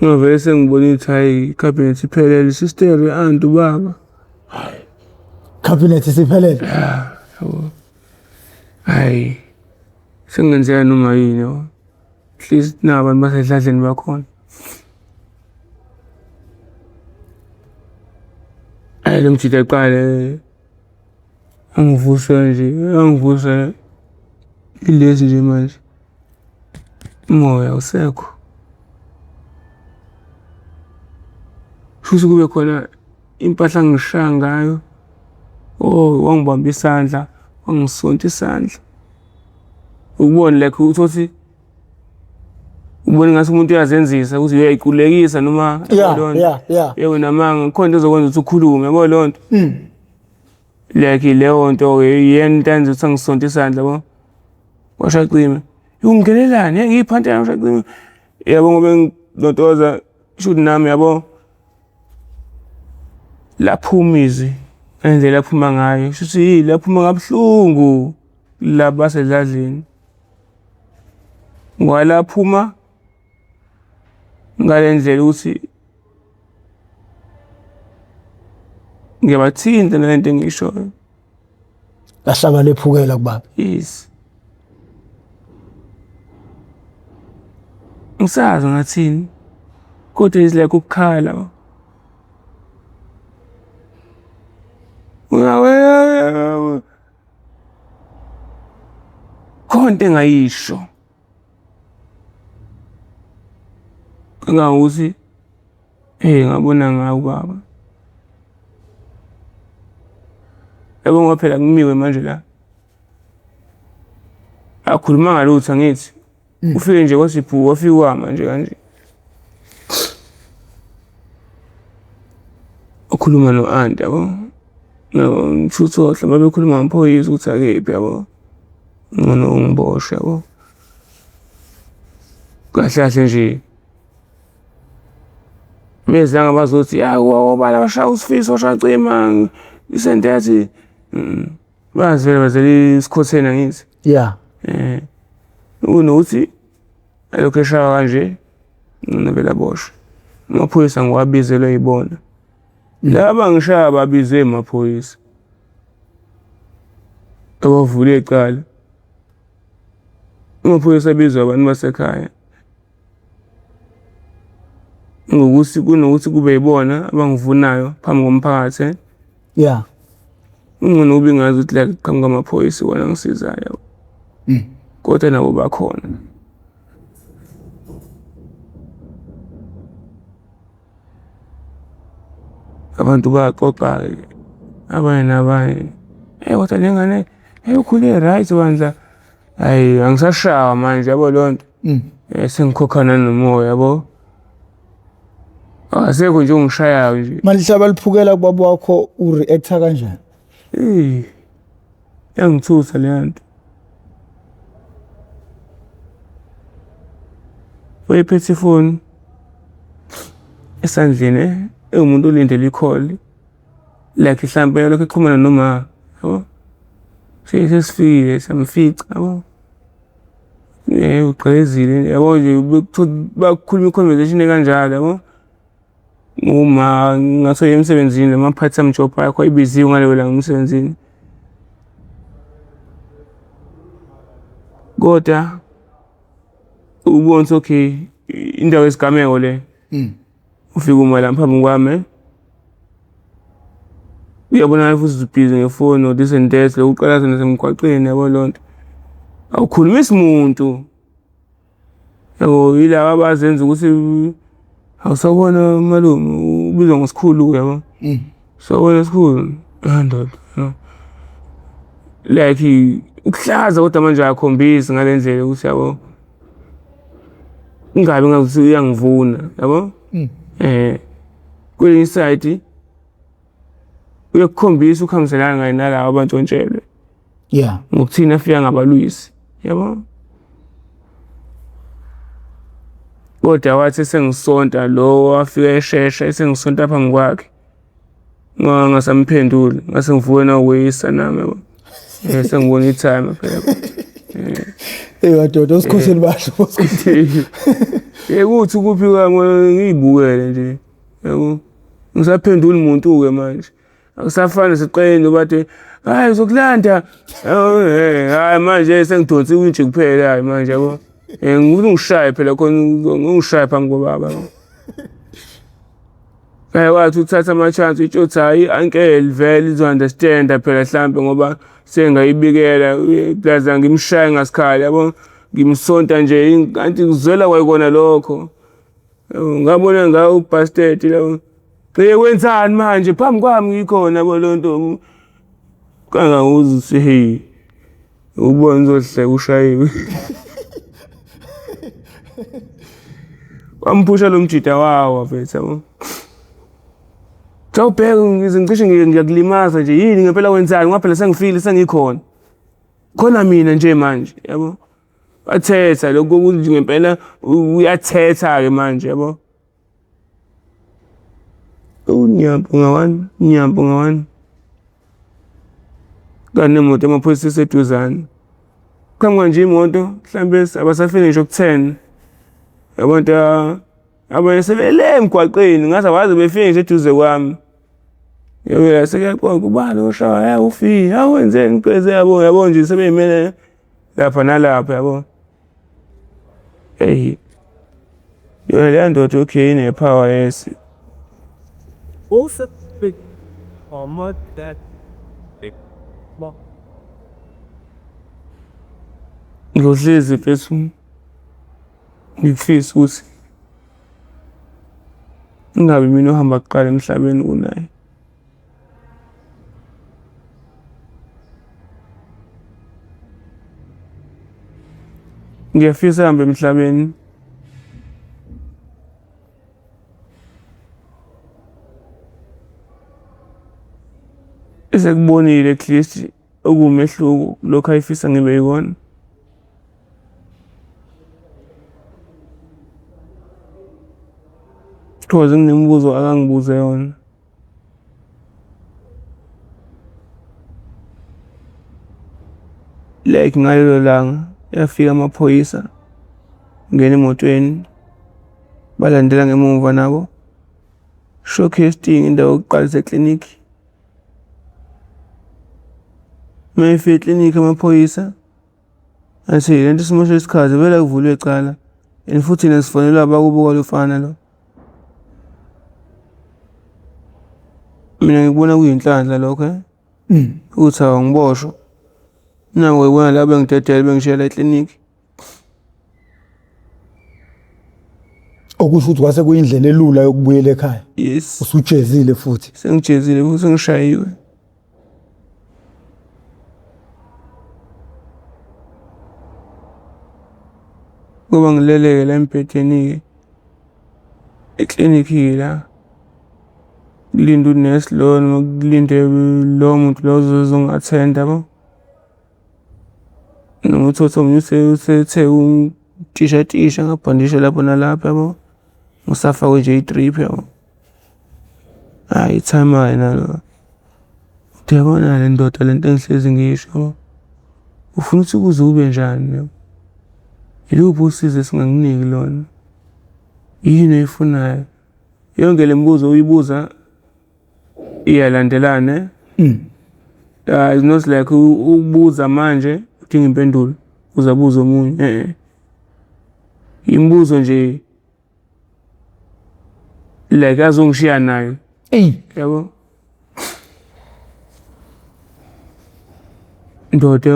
Ngavele sengibona ukuthi hhayi ikhabhinethi iphelele sister anti ubaba. Cabinet isiphelele. Yabo. Hhayi sengenzeka noma yini yabo. At least nabo abantu basedladleni bakhona. Hhayi lo mjita aqale angivuse nje, angivuse ilezi nje manje. Umoya awusekho. Shuthi kube khona impahla angishaya ngayo. Oh, wangibamba isandla, wangisonta isandla. Ukubona like utholukuthi ubona ngathi umuntu uyazenzisa ukuthi uyayiqulekisa noma leyo nto. Yebo namanga kukhona into ezokwenza ukuthi ukhulume yabo leyo nto. Like leyo nto-ke iyena into eyenza ukuthi angisonte isandla yabo. Washo acime. Ungingenelani? Hey ngiyiphantela washo acime. Yabo ngoba ngilontoza shuthi nami yabo. Laphuma izwi ngendlela aphuma ngayo shuthi yi laphuma kabuhlungu laba basedladleni. Ngoba laphuma ngale ndlela ukuthi ngiyabathinta nalento engiyishoyo. Lahlaba lephukela kubaba. Yes. Ngisazi ngathini kodwa is like ukukhala. Khona into engayisho. Kangangokuthi eh ngabona ngawe ubaba. Yabo ngoba phela kumiwe manje la. Akhulumanga lutho angithi. Ufike nje kwathi bhu wafika wama nje kanje. Ukhuluma no-anti yabo. Ngithuthi mhlawumbe bekhuluma ngamaphoyisa ukuthi akephi yabo. Ngcono ungiboshwe yabo. Kahle kahle nje bezange bazothi ya obala bashaya uSifiso washaya isente yathi bazivele bazele isikhotheni angithi. Yeah. Eh kunokuthi Elokhu eshaywa kanje ngcono vele aboshwe. Amaphoyisa ngiwabizelwe yibona. Laba ngishaya babizwe amaphoyisa. Abavule icala. Amaphoyisa abizwa abantu basekhaya. Ngokuthi kunokuthi kube yibona abangivunayo phambi komphakathi. Yeah. Kungcono kube ngazi ukuthi like qhamuka amaphoyisa iwona angisizayo. Kodwa nabo bakhona. Abantu bayaxoxa-ke abanye nabanye. Eyi kodwa le ngane eyi ukhule right bandla. Hhayi angisashawa manje yabo leyo nto. Sengikhokha nanomoya yabo. Akasekho nje ongishayayo nje. Malihlaba liphukela kubaba wakho u-react-a kanjani? Eyi yangithusa leyo nto. Wayephethe ifoni esandleni ewumuntu olindele ikholi like hlampe lokhu exhumana noma yabo. Sesifikile samfica yabo. Ugqekezile yabo nje bakhuluma i-conversation ekanjalo yabo. Uma ngase uye emsebenzini noma part time job yakho ibiziwe ngalelo langa emsebenzini. Kodwa ubone ukuthi okay indawo yesigameko le. Ufike uma la phambi kwami. Uyabonakala futhi ubhizi ngefoni or this and that lokhu uqalaza nasemgwaqeni yabo leyo nto. Awukhulumisi muntu. Yabo yilaba abazenza ukuthi awusawubona malume ubizwa ngosikhulu yabo. Sawubona sikhulu. Ah ndoda. Like ukuhlaza kodwa manje akakhombisi ngale ndlela ukuthi yabo ingabi ngathi uyangivuna yabo. Kwelinye isayidi uyakukhombisa ukuhambiselana kanye nalaba abantshontshelwe. Yeah. Ngokuthini afika ngabalwisi yabo. Kodwa wathi esengisonta lo wafika eshesha esengisonta phambi kwakhe. Ngangasamphenduli ngase ngivuke nawuyisa nami yabo. Sengibona i-time phela. Hey madoda osikhoseli bahle osikhoseli. Yekuthi kuphi kwami ngiyibukele nje. Yabo. Ngisaphenduli umuntu ke manje. Akusafani siqeni bathi hayi uzokulanda. Hayi manje sengidonsa iwintshi kuphela hayi manje yabo. Ngifuna ungishaye phela khona ungishaye phambi kobaba. Hayi wathi uthatha ama-chance utsho ukuthi hhayi i-uncle vele izo-understand-a phela hlampe ngoba sengayibikela plus angimshayi ngasikhala yabo. Ngimsonta nje kanti kuzwela kwayikona lokho. Ngabona ngawo ubastard lo. Hey wenzani manje phambi kwami ngikhona yabo leyo nto. Kangangokuthi uthi hey ubona uzohleka ushayiwe. Wamphusha lo mjida wawa mfethu yabo. Cha ubheke ngize ngicishe ngiyakulimaza nje yini ngempela wenzani ngoba phela sengifile sengikhona. Khona mina nje manje yabo. Bathetha lokho ukuthi ngempela uyathetha-ke manje yabo. Unyampo ngawani, unyampo ngawani. Kanti nemoto yamaphoyisa iseduzane. Qhamuka nje imoto mhlampe abasafiki ngisho ku-10. Abantu abanye sebele emgwaqeni ngaze abaze befike nje eduze kwami. Yebo sekuyaxoxa ubani oshaya ufile, hawu wenzeni ngiqeze yabo yabo nje sebeyimele lapha nalapha yabo. Eyi yona leya ndoda okay ine-power yes. Ngiyohlezi mfethu ngikufisa ukuthi ingabi mina ohamba kuqala emhlabeni kunaye. Ngiyafisa ahambe emhlabeni. Esekubonile at least okuwumehluko kulokhu ayefisa ngibe yikona. Cause nginemibuzo akangibuze yona. Like ngalelo langa yafika amaphoyisa. Ngena emotweni, balandela ngemuva nabo. Showcasing indawo yokuqala iseklinikhi. Uma efika eklinikhi amaphoyisa athi le nto isimosha isikhathi vele kuvulwe icala and futhi thina sifonelwa abakubo kwalo mfana lo. Mina ngikubona kuyinhlanhla lokho eh ukuthi awungiboshwa. Nabo ngibona la bengidedela bengishiyela eklinikhi. Okusho ukuthi kwase kuyindlela elula yokubuyela ekhaya. Yes. Usujezile futhi. Sengijezile futhi sengishayiwe. Ngoba ngileleke la embhedeni-ke eklinikhi-ke la kulinde unesi lo noma kulinde lowo muntu lo ozongi-attend-a yabo. Noma uthole ukuthi omunye usethe utisha tisha ngabhandisha lapho nalapho yabo. Ngisafakwe nje i-drip yabo. Hhayi i-timer-ke nalo. Uyabona le ndoda le nto engihlezi ngiyisho yabo. Ufuna ukuthi kuze kube njani yabo? Iluphi usizo esingakuniki lona? Yini oyifunayo? Yonke le mibuzo uyibuza iyalandelana. It's not like ukubuza manje udinga impendulo uzabuza omunye eh. Imibuzo nje like azongishiya nayo. Eyi. Yabo. Ndoda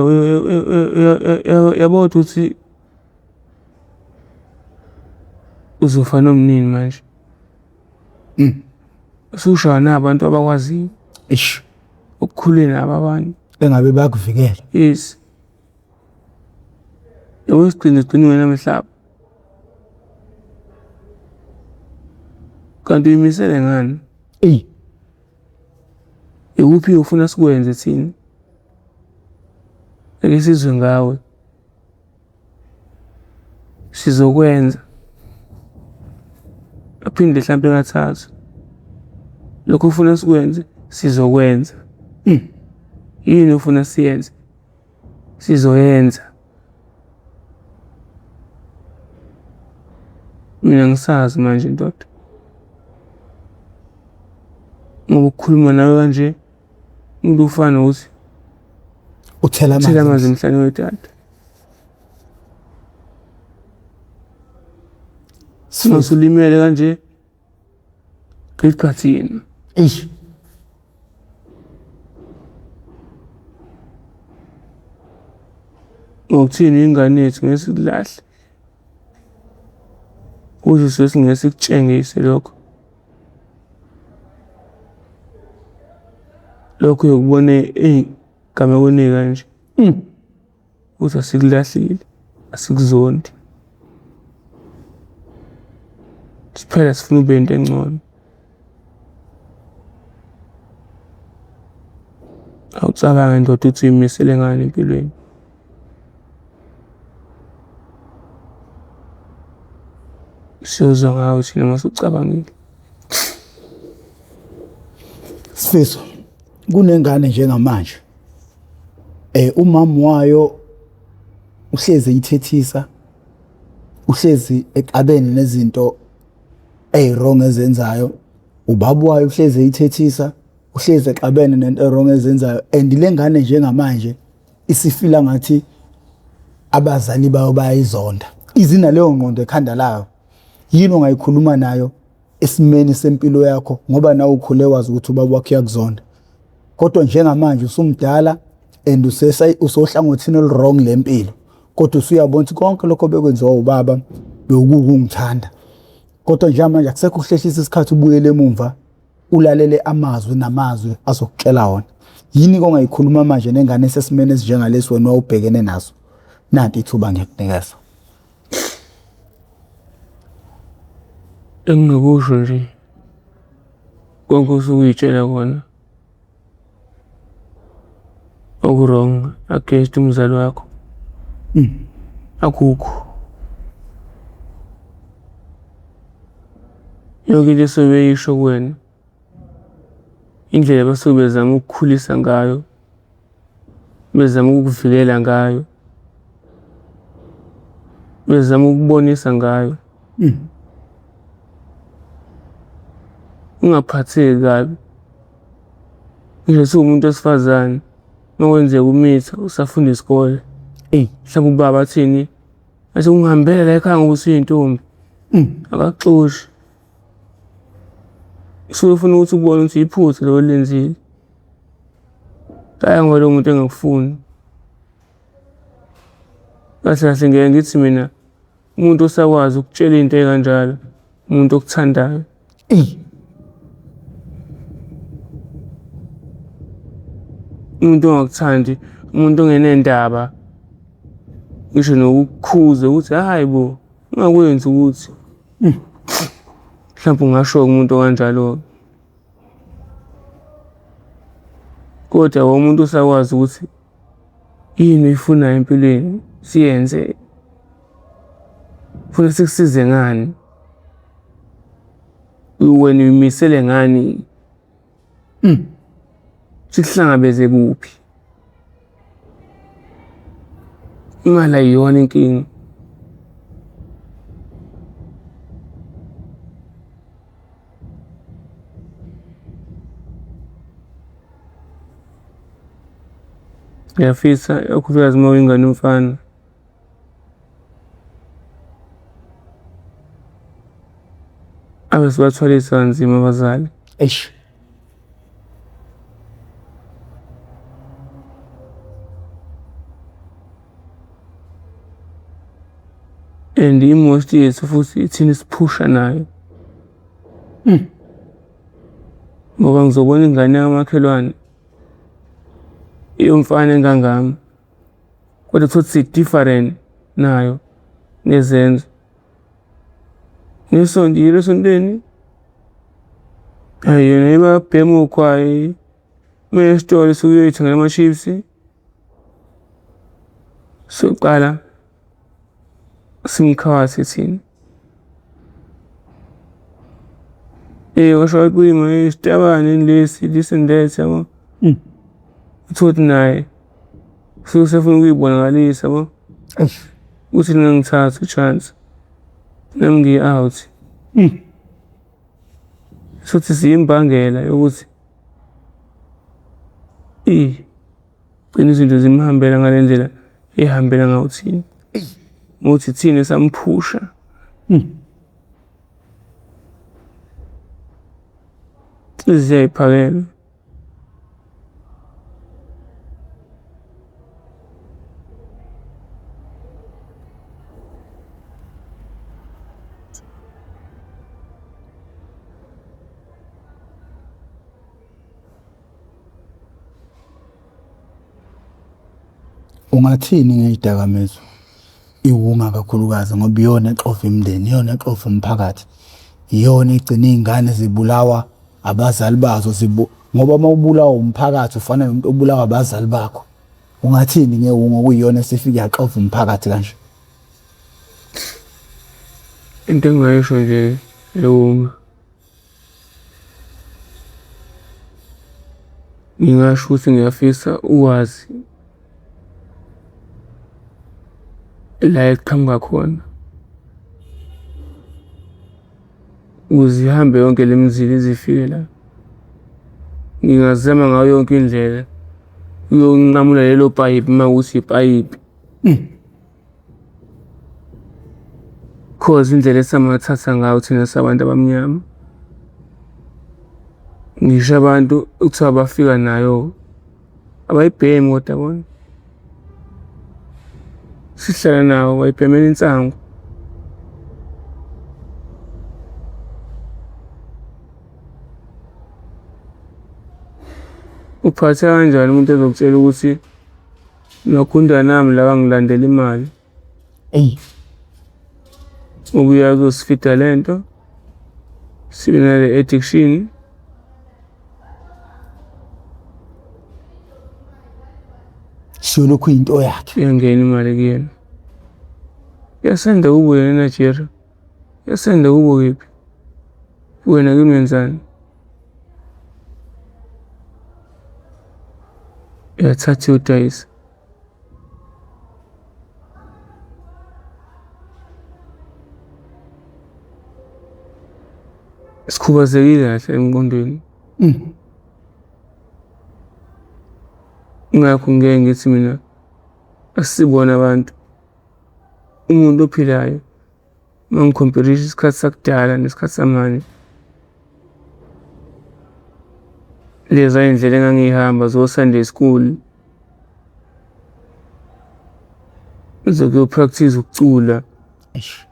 yabo ukuthi uzofa nomnini manje. Usushaya nabantu abakwaziyo. Eish. Ukukhule nabo abanye. Engabe bayakuvikela. Yes. Yabo sigcine sigcine ngenamhlaba. Kanti uyimisele ngani? Eyi. Ikuphi ofuna sikwenze thina? Ake sizwe ngawe. Sizokwenza. Aphinde hlampe kathathu. Lokho ofuna sikwenze sizokwenza. Yini ofuna siyenze? Sizoyenza. Mina ngisazi manje ndoda. Ngoba ukukhuluma nawe kanje umuntu ufana nokuthi Uthela uthela amanzi. amanzi emhlane wedada. Sifiso. Usulimele kanje gqiqa thina. Eish. Ngokuthini ingane yethu ngeke sikulahle. Kuze sesingeke sikutshengise lokho. Lokho uyokubona ey'gamekweni ey'kanje. Ukuthi asikulahlile, asikuzondi. Siphela sifuna ube into engcono. Awucabange ndoda ukuthi uyimisele ngani empilweni. Siyozwa ngawe thina uma usucabangile. Sifiso, kunengane njengamanje. Umama wayo uhlezi eyithethisa, uhlezi exabene nezinto eziwrong ezenzayo. Ubaba wayo uhlezi eyithethisa, uhlezi exabene nento ewrong ezenzayo and lengane njengamanje isifila ngathi abazali bayo bayayizonda. Izinaleyo ngqondo ekhanda layo. Yini ongayikhuluma nayo esimeni sempilo yakho ngoba nawe ukhule wazi ukuthi ubaba wakho uyakuzonda. Kodwa njengamanje usumdala and usohlangothini olu-wrong lempilo. Kodwa usuyabona ukuthi konke lokho bekwenziwa ubaba bekukungithanda. Kodwa njengamanje akusekho ukuhlehlisa isikhathi ubuyele emumva ulalele amazwi namazwi azokutshela wona. Yini ongayikhuluma manje nengane esesimeni esinjengalesi wena owawubhekene naso? Nanti ithuba ngiyakunikeza. Engingakusho nje konke osuke uy'tshela kona oku-wrong against umzali wakho akukho. Yonke into esuke beyisho kuwena, indlela abasuke bezama ukukukhulisa ngayo, bezama ukukuvikela ngayo. Bezama ukubonisa ngayo. Ungaphatheki kabi. Ngisho siwumuntu wesifazane, uma kwenzeka umitha usafunda isikole. Eyi. Mhlawumbe ubaba athini? Athi ungihambele la ekhaya ngoba usuyintombi. Akakuxoshi. Usuke ufuna ukuthi ubone ukuthi iphutha lo olenzile. Hhayi ngoba lowo muntu engakufuni. Kahle kahle ngeke ngithi mina umuntu osakwazi ukutshela into ey'kanjalo umuntu okuthandayo. Eyi. Umuntu ongakuthandi, umuntu ongenendaba ngisho nokukukhuza ukuthi hhayi bo ungakwenzi ukuthi. Mhlawumbe ungasho-ke umuntu okanjalo-ke. Kodwa umuntu usakwazi ukuthi yini oyifunayo empilweni siyenze. Ufuna sikusize ngani? Wena uyimisele ngani? Sikuhlangabeze kuphi? Imali ayiyona inkinga. Ngiyafisa ikakhulukazi uma uyingane yomfana. Ave sibathwalisa kanzima abazali. Eish. And i-most yethu futhi ithina esiphusha nayo. Ngoba ngizobona ingane yakamakhelwane iyomfana engangami kodwa uthole ukuthi si-different nayo ngezenzo. Ngesonto yilo esontweni, hhayi yena ibabhema ugwayi, uma esitolo isuke iyoyithengela ama-chips. Soqala simkhawathe thina. Eh washo waqima isitabane lesi this and that yabo. Uthole ukuthi naye usuke usefuna ukuyibonakalisa yabo. Eish. Uthi ningangithathi i-chance nami ngiyi-out. Shuthi siyimbangela yokuthi gcina izinto zimhambela ngale ndlela ey'hambela ngayo thina. Ngokuthi thina esamphusha. Ziyayiphakela. Ungathini ngey'dakamizwa? Iwunga kakhulukazi ngoba iyona exova imindeni, iyona exova umphakathi, iyona egcina iy'ngane zibulawa abazali bazo zibu ngoba uma ubulawa umphakathi ufana nomuntu obulawa abazali bakho. Ungathini ngewunga okuyiyona esifike yaxova umphakathi kanje? Into engingayisho nje ewunga ngingasho ukuthi ngiyafisa ukwazi la eqhamuka khona. Ukuze ihambe yonke le mizila ize ifike la. Ngingazama ngayo yonke indlela uyonqamula lelo payipi uma kuwukuthi ipayipi. Cause indlela esamathatha ngayo thina sabantu abamnyama. Ngisho abantu ekuthiwa bafika nayo abayibhemi kodwa bona. Sihlala nawo bayibhemela insangu. Uphathe kanjani umuntu ezokutshela ukuthi Nogunda nami la bangilandela imali. Eyi. Ubuya kuzosifida lento. Sibe nale addiction. Siyolokhu into yakhe. Iyangena imali kuyena. Yasenda kubo yena eNigeria. Yasenda kubo kephi? Wena kimi wenzani? Uyathatha uyodayisa. Ukhubazekile kahle emqondweni. Ingakho ngeke ngithi mina asibona abantu. Umuntu ophilayo uma ngikhomperisha isikhathi sakudala nesikhathi samanje. Leza iy'ndlela engangiy'hamba zo-Sunday school, zokuyo-practice-a ukucula. Eish.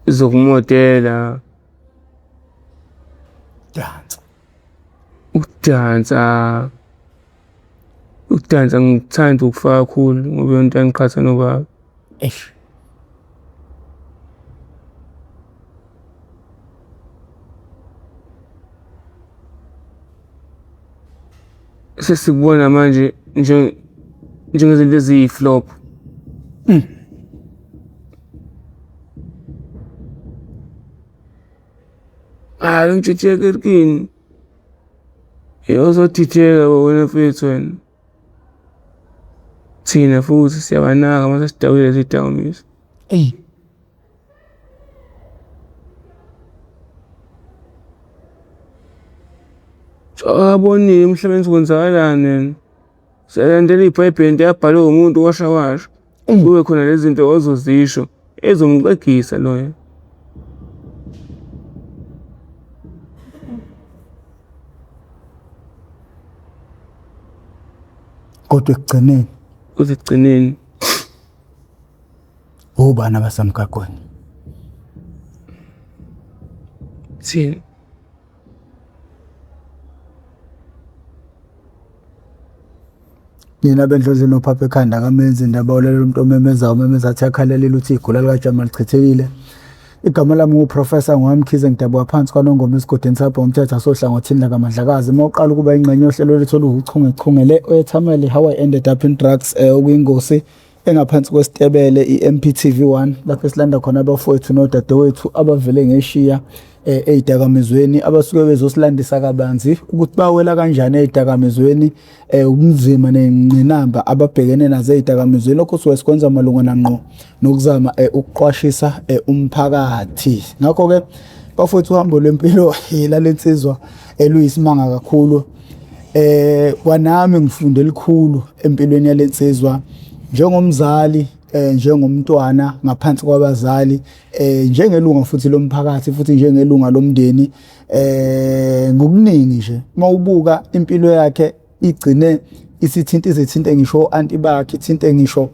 Zokumodela. Dansa. Ukudansa, ukudansa ngikuthanda ukufaka kakhulu ngoba iyona into eyangiqhatha nobaba. Eish. Sesikubona manje njengezinto eziyi-flop. Hhayi ungitshitsheka erikini. Uzodideka wena mfethu wena. Thina futhi siyabanaka uma sesidakile lezi dakamizwa. Eyi. Akabonile emhlabeni ukuthi kwenzakalani yena. Selandela iBhayibheli into yabhalwe umuntu washa washa. Kube khona lezi zinto ozozisho ezomxegisa loyo. Kodwa ekugcineni. Kodwa ekugcineni. Obani abasemgaqweni? Thina. Nina bendlondlo nophapha ekhanda kamenzi indaba ulalela umuntu omemezayo umemeza athi akhalelile uthi igula likajama lichithekile. Igama lami nguProfessor Ngwamkhize ngidabuka phansi kwaNongoma esigodini sabho ngomthetho asohlangothini lakaMandlakazi. Uma uqala ukuba ingxenye yohlelo lwethu oluwuchungechunge le oyethamele How I Ended Up in Drugs eh, okuyingosi engaphansi kwesitebele i-MPTV 1 lapho esilanda khona abafowethu nodadewethu abavele ngeshiya eh, ey'dakamizweni abasuke bezosilandisa kabanzi ukuthi bawela kanjani ey'dakamizweni eh, ubunzima ney'ngqinamba ababhekene nazo ey'dakamizweni. Lokho suke sikwenza malungana ngqo nokuzama eh, ukuqwashisa umphakathi. Ngakho-ke bafowethu uhambo lwempilo lalensizwa eluyisimanga kakhulu. Kwanami ngifunde elikhulu empilweni yalensizwa njengomzali njengomntwana ngaphansi kwabazali njengelunga futhi lomphakathi futhi njengelunga lomndeni ngokuningi nje mawubuka impilo yakhe igcine isithinta izithinte ngisho o-anti bakhe ithinte ngisho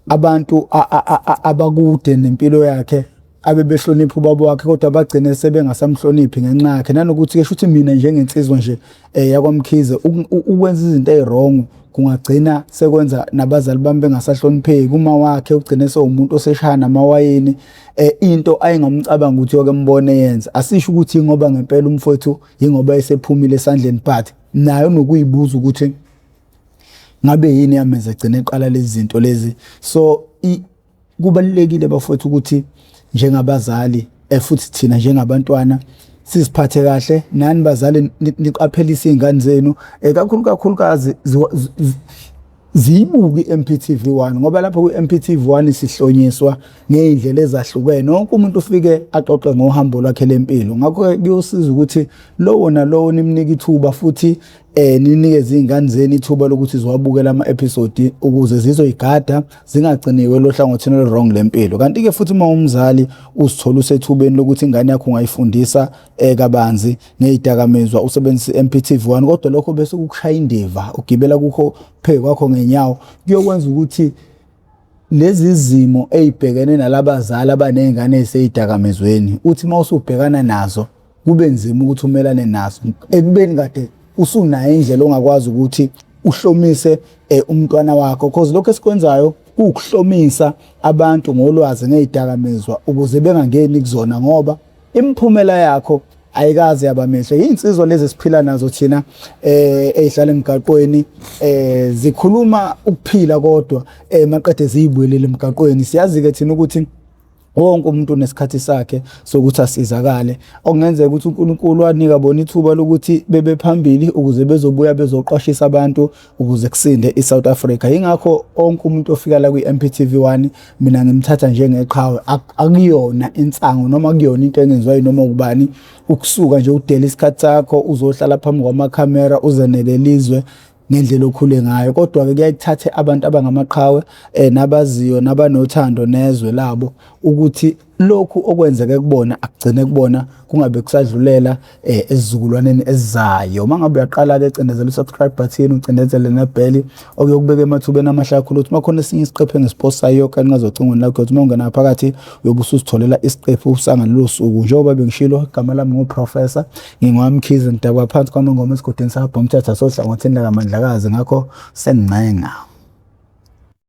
abantu abakude nempilo yakhe abebehlonipha ubaba wakhe kodwa bagcine sebengasamhloniphi ngenxa yakhe nanokuthi ke shuthi mina njengensizwa nje eh, yakwaMkhize ukwenza izinto eziwrong kungagcina sekwenza nabazali bami bengasahlonipheki uma wakhe ugcine sewumuntu oseshaya namawayini eh, into ayengamcabanga ukuthi yoke mbone yenza asisho ukuthi ngoba ngempela umfowethu yingoba esephumile esandleni but naye unokuyibuza ukuthi ngabe yini yamenza egcine eqala lezi zinto lezi so kubalulekile bafowethu ukuthi njengabazali eh, futhi thina njengabantwana siziphathe kahle nani bazali niqaphelise izingane zenu eh, kakhulu kakhulukazi ziyibuke i-MPTV 1 ngoba lapho kwi-MPTV 1 sihlonyiswa ngey'ndlela ezahlukene wonke umuntu ufike axoxe ngohambo lwakhe lempilo ngakho-ke kuyosiza ukuthi lowo nalowo nimnike ithuba futhi eh ninikeze izingane zenu ithuba lokuthi ziwabukele ama episode ukuze zizoyigada zingagciniwe lohlangothini olu wrong lempilo kanti ke futhi uma umzali uzithola usethubeni lokuthi ingane yakho ungayifundisa eh kabanzi ngezidakamizwa usebenzisa iMPTV1 kodwa lokho bese kukushaya indiva ugibela kukho phe kwakho ngenyawo kuyokwenza ukuthi lezi zimo ezibhekene nalabazali abanezingane eziseyidakamizweni uthi uma usubhekana nazo kube nzima ukuthi umelane nazo ekubeni kade usunayo indlela ongakwazi ukuthi uhlomise eh, umntwana wakho because lokho esikwenzayo kuwukuhlomisa abantu ngolwazi ngezidakamizwa ukuze bengangeni kuzona ngoba imiphumela yakho ayikaze yaba mihle. Iy'nsizwa lezi esiphila nazo thina eh ey'hlala emgaqweni eh zikhuluma ukuphila kodwa eh maqede ziyibuyelele emgaqweni. Siyazi-ke thina ukuthi Wonke umuntu unesikhathi sakhe sokuthi asizakale. Okungenzeka ukuthi uNkulunkulu wanika bona ithuba lokuthi bebe phambili ukuze bezobuya bezoqwashisa abantu ukuze kusinde iSouth Africa. Yingakho onke umuntu ofika la kwi-MPTV 1 mina ngimthatha njengeqhawe. Akuyona insangu noma kuyona into engenziwa yinoma ubani ukusuka nje udele isikhathi sakho uzohlala phambi kwamakhamera uzenele lizwe ngendlela okhule ngayo. Kodwa-ke kuyaye kuthathe abantu abangamaqhawe nabaziyo nabanothando nezwe labo ukuthi lokhu okwenzeke kubona akugcine kubona, kungabe kusadlulela esizukulwaneni esizayo. Uma ngabe uyaqala-ke cindezela u-subscribe button, ucindezele nebheli okuyokubeka emathubeni amahle kakhulu ukuthi uma khona esinye isiqephu engisipostayo kanqaza ocingweni lakho, uyothi uma ungena phakathi uyobe usuzitholela isiqephu sangalolo suku. Njengoba bengishilo, igama lami nguProfessor NgingwaMkhize, ngidabuka phansi kwaNongoma esigodini sakwaBhomthatha sohlangothini lakaMandlakazi, ngakho sengincenga.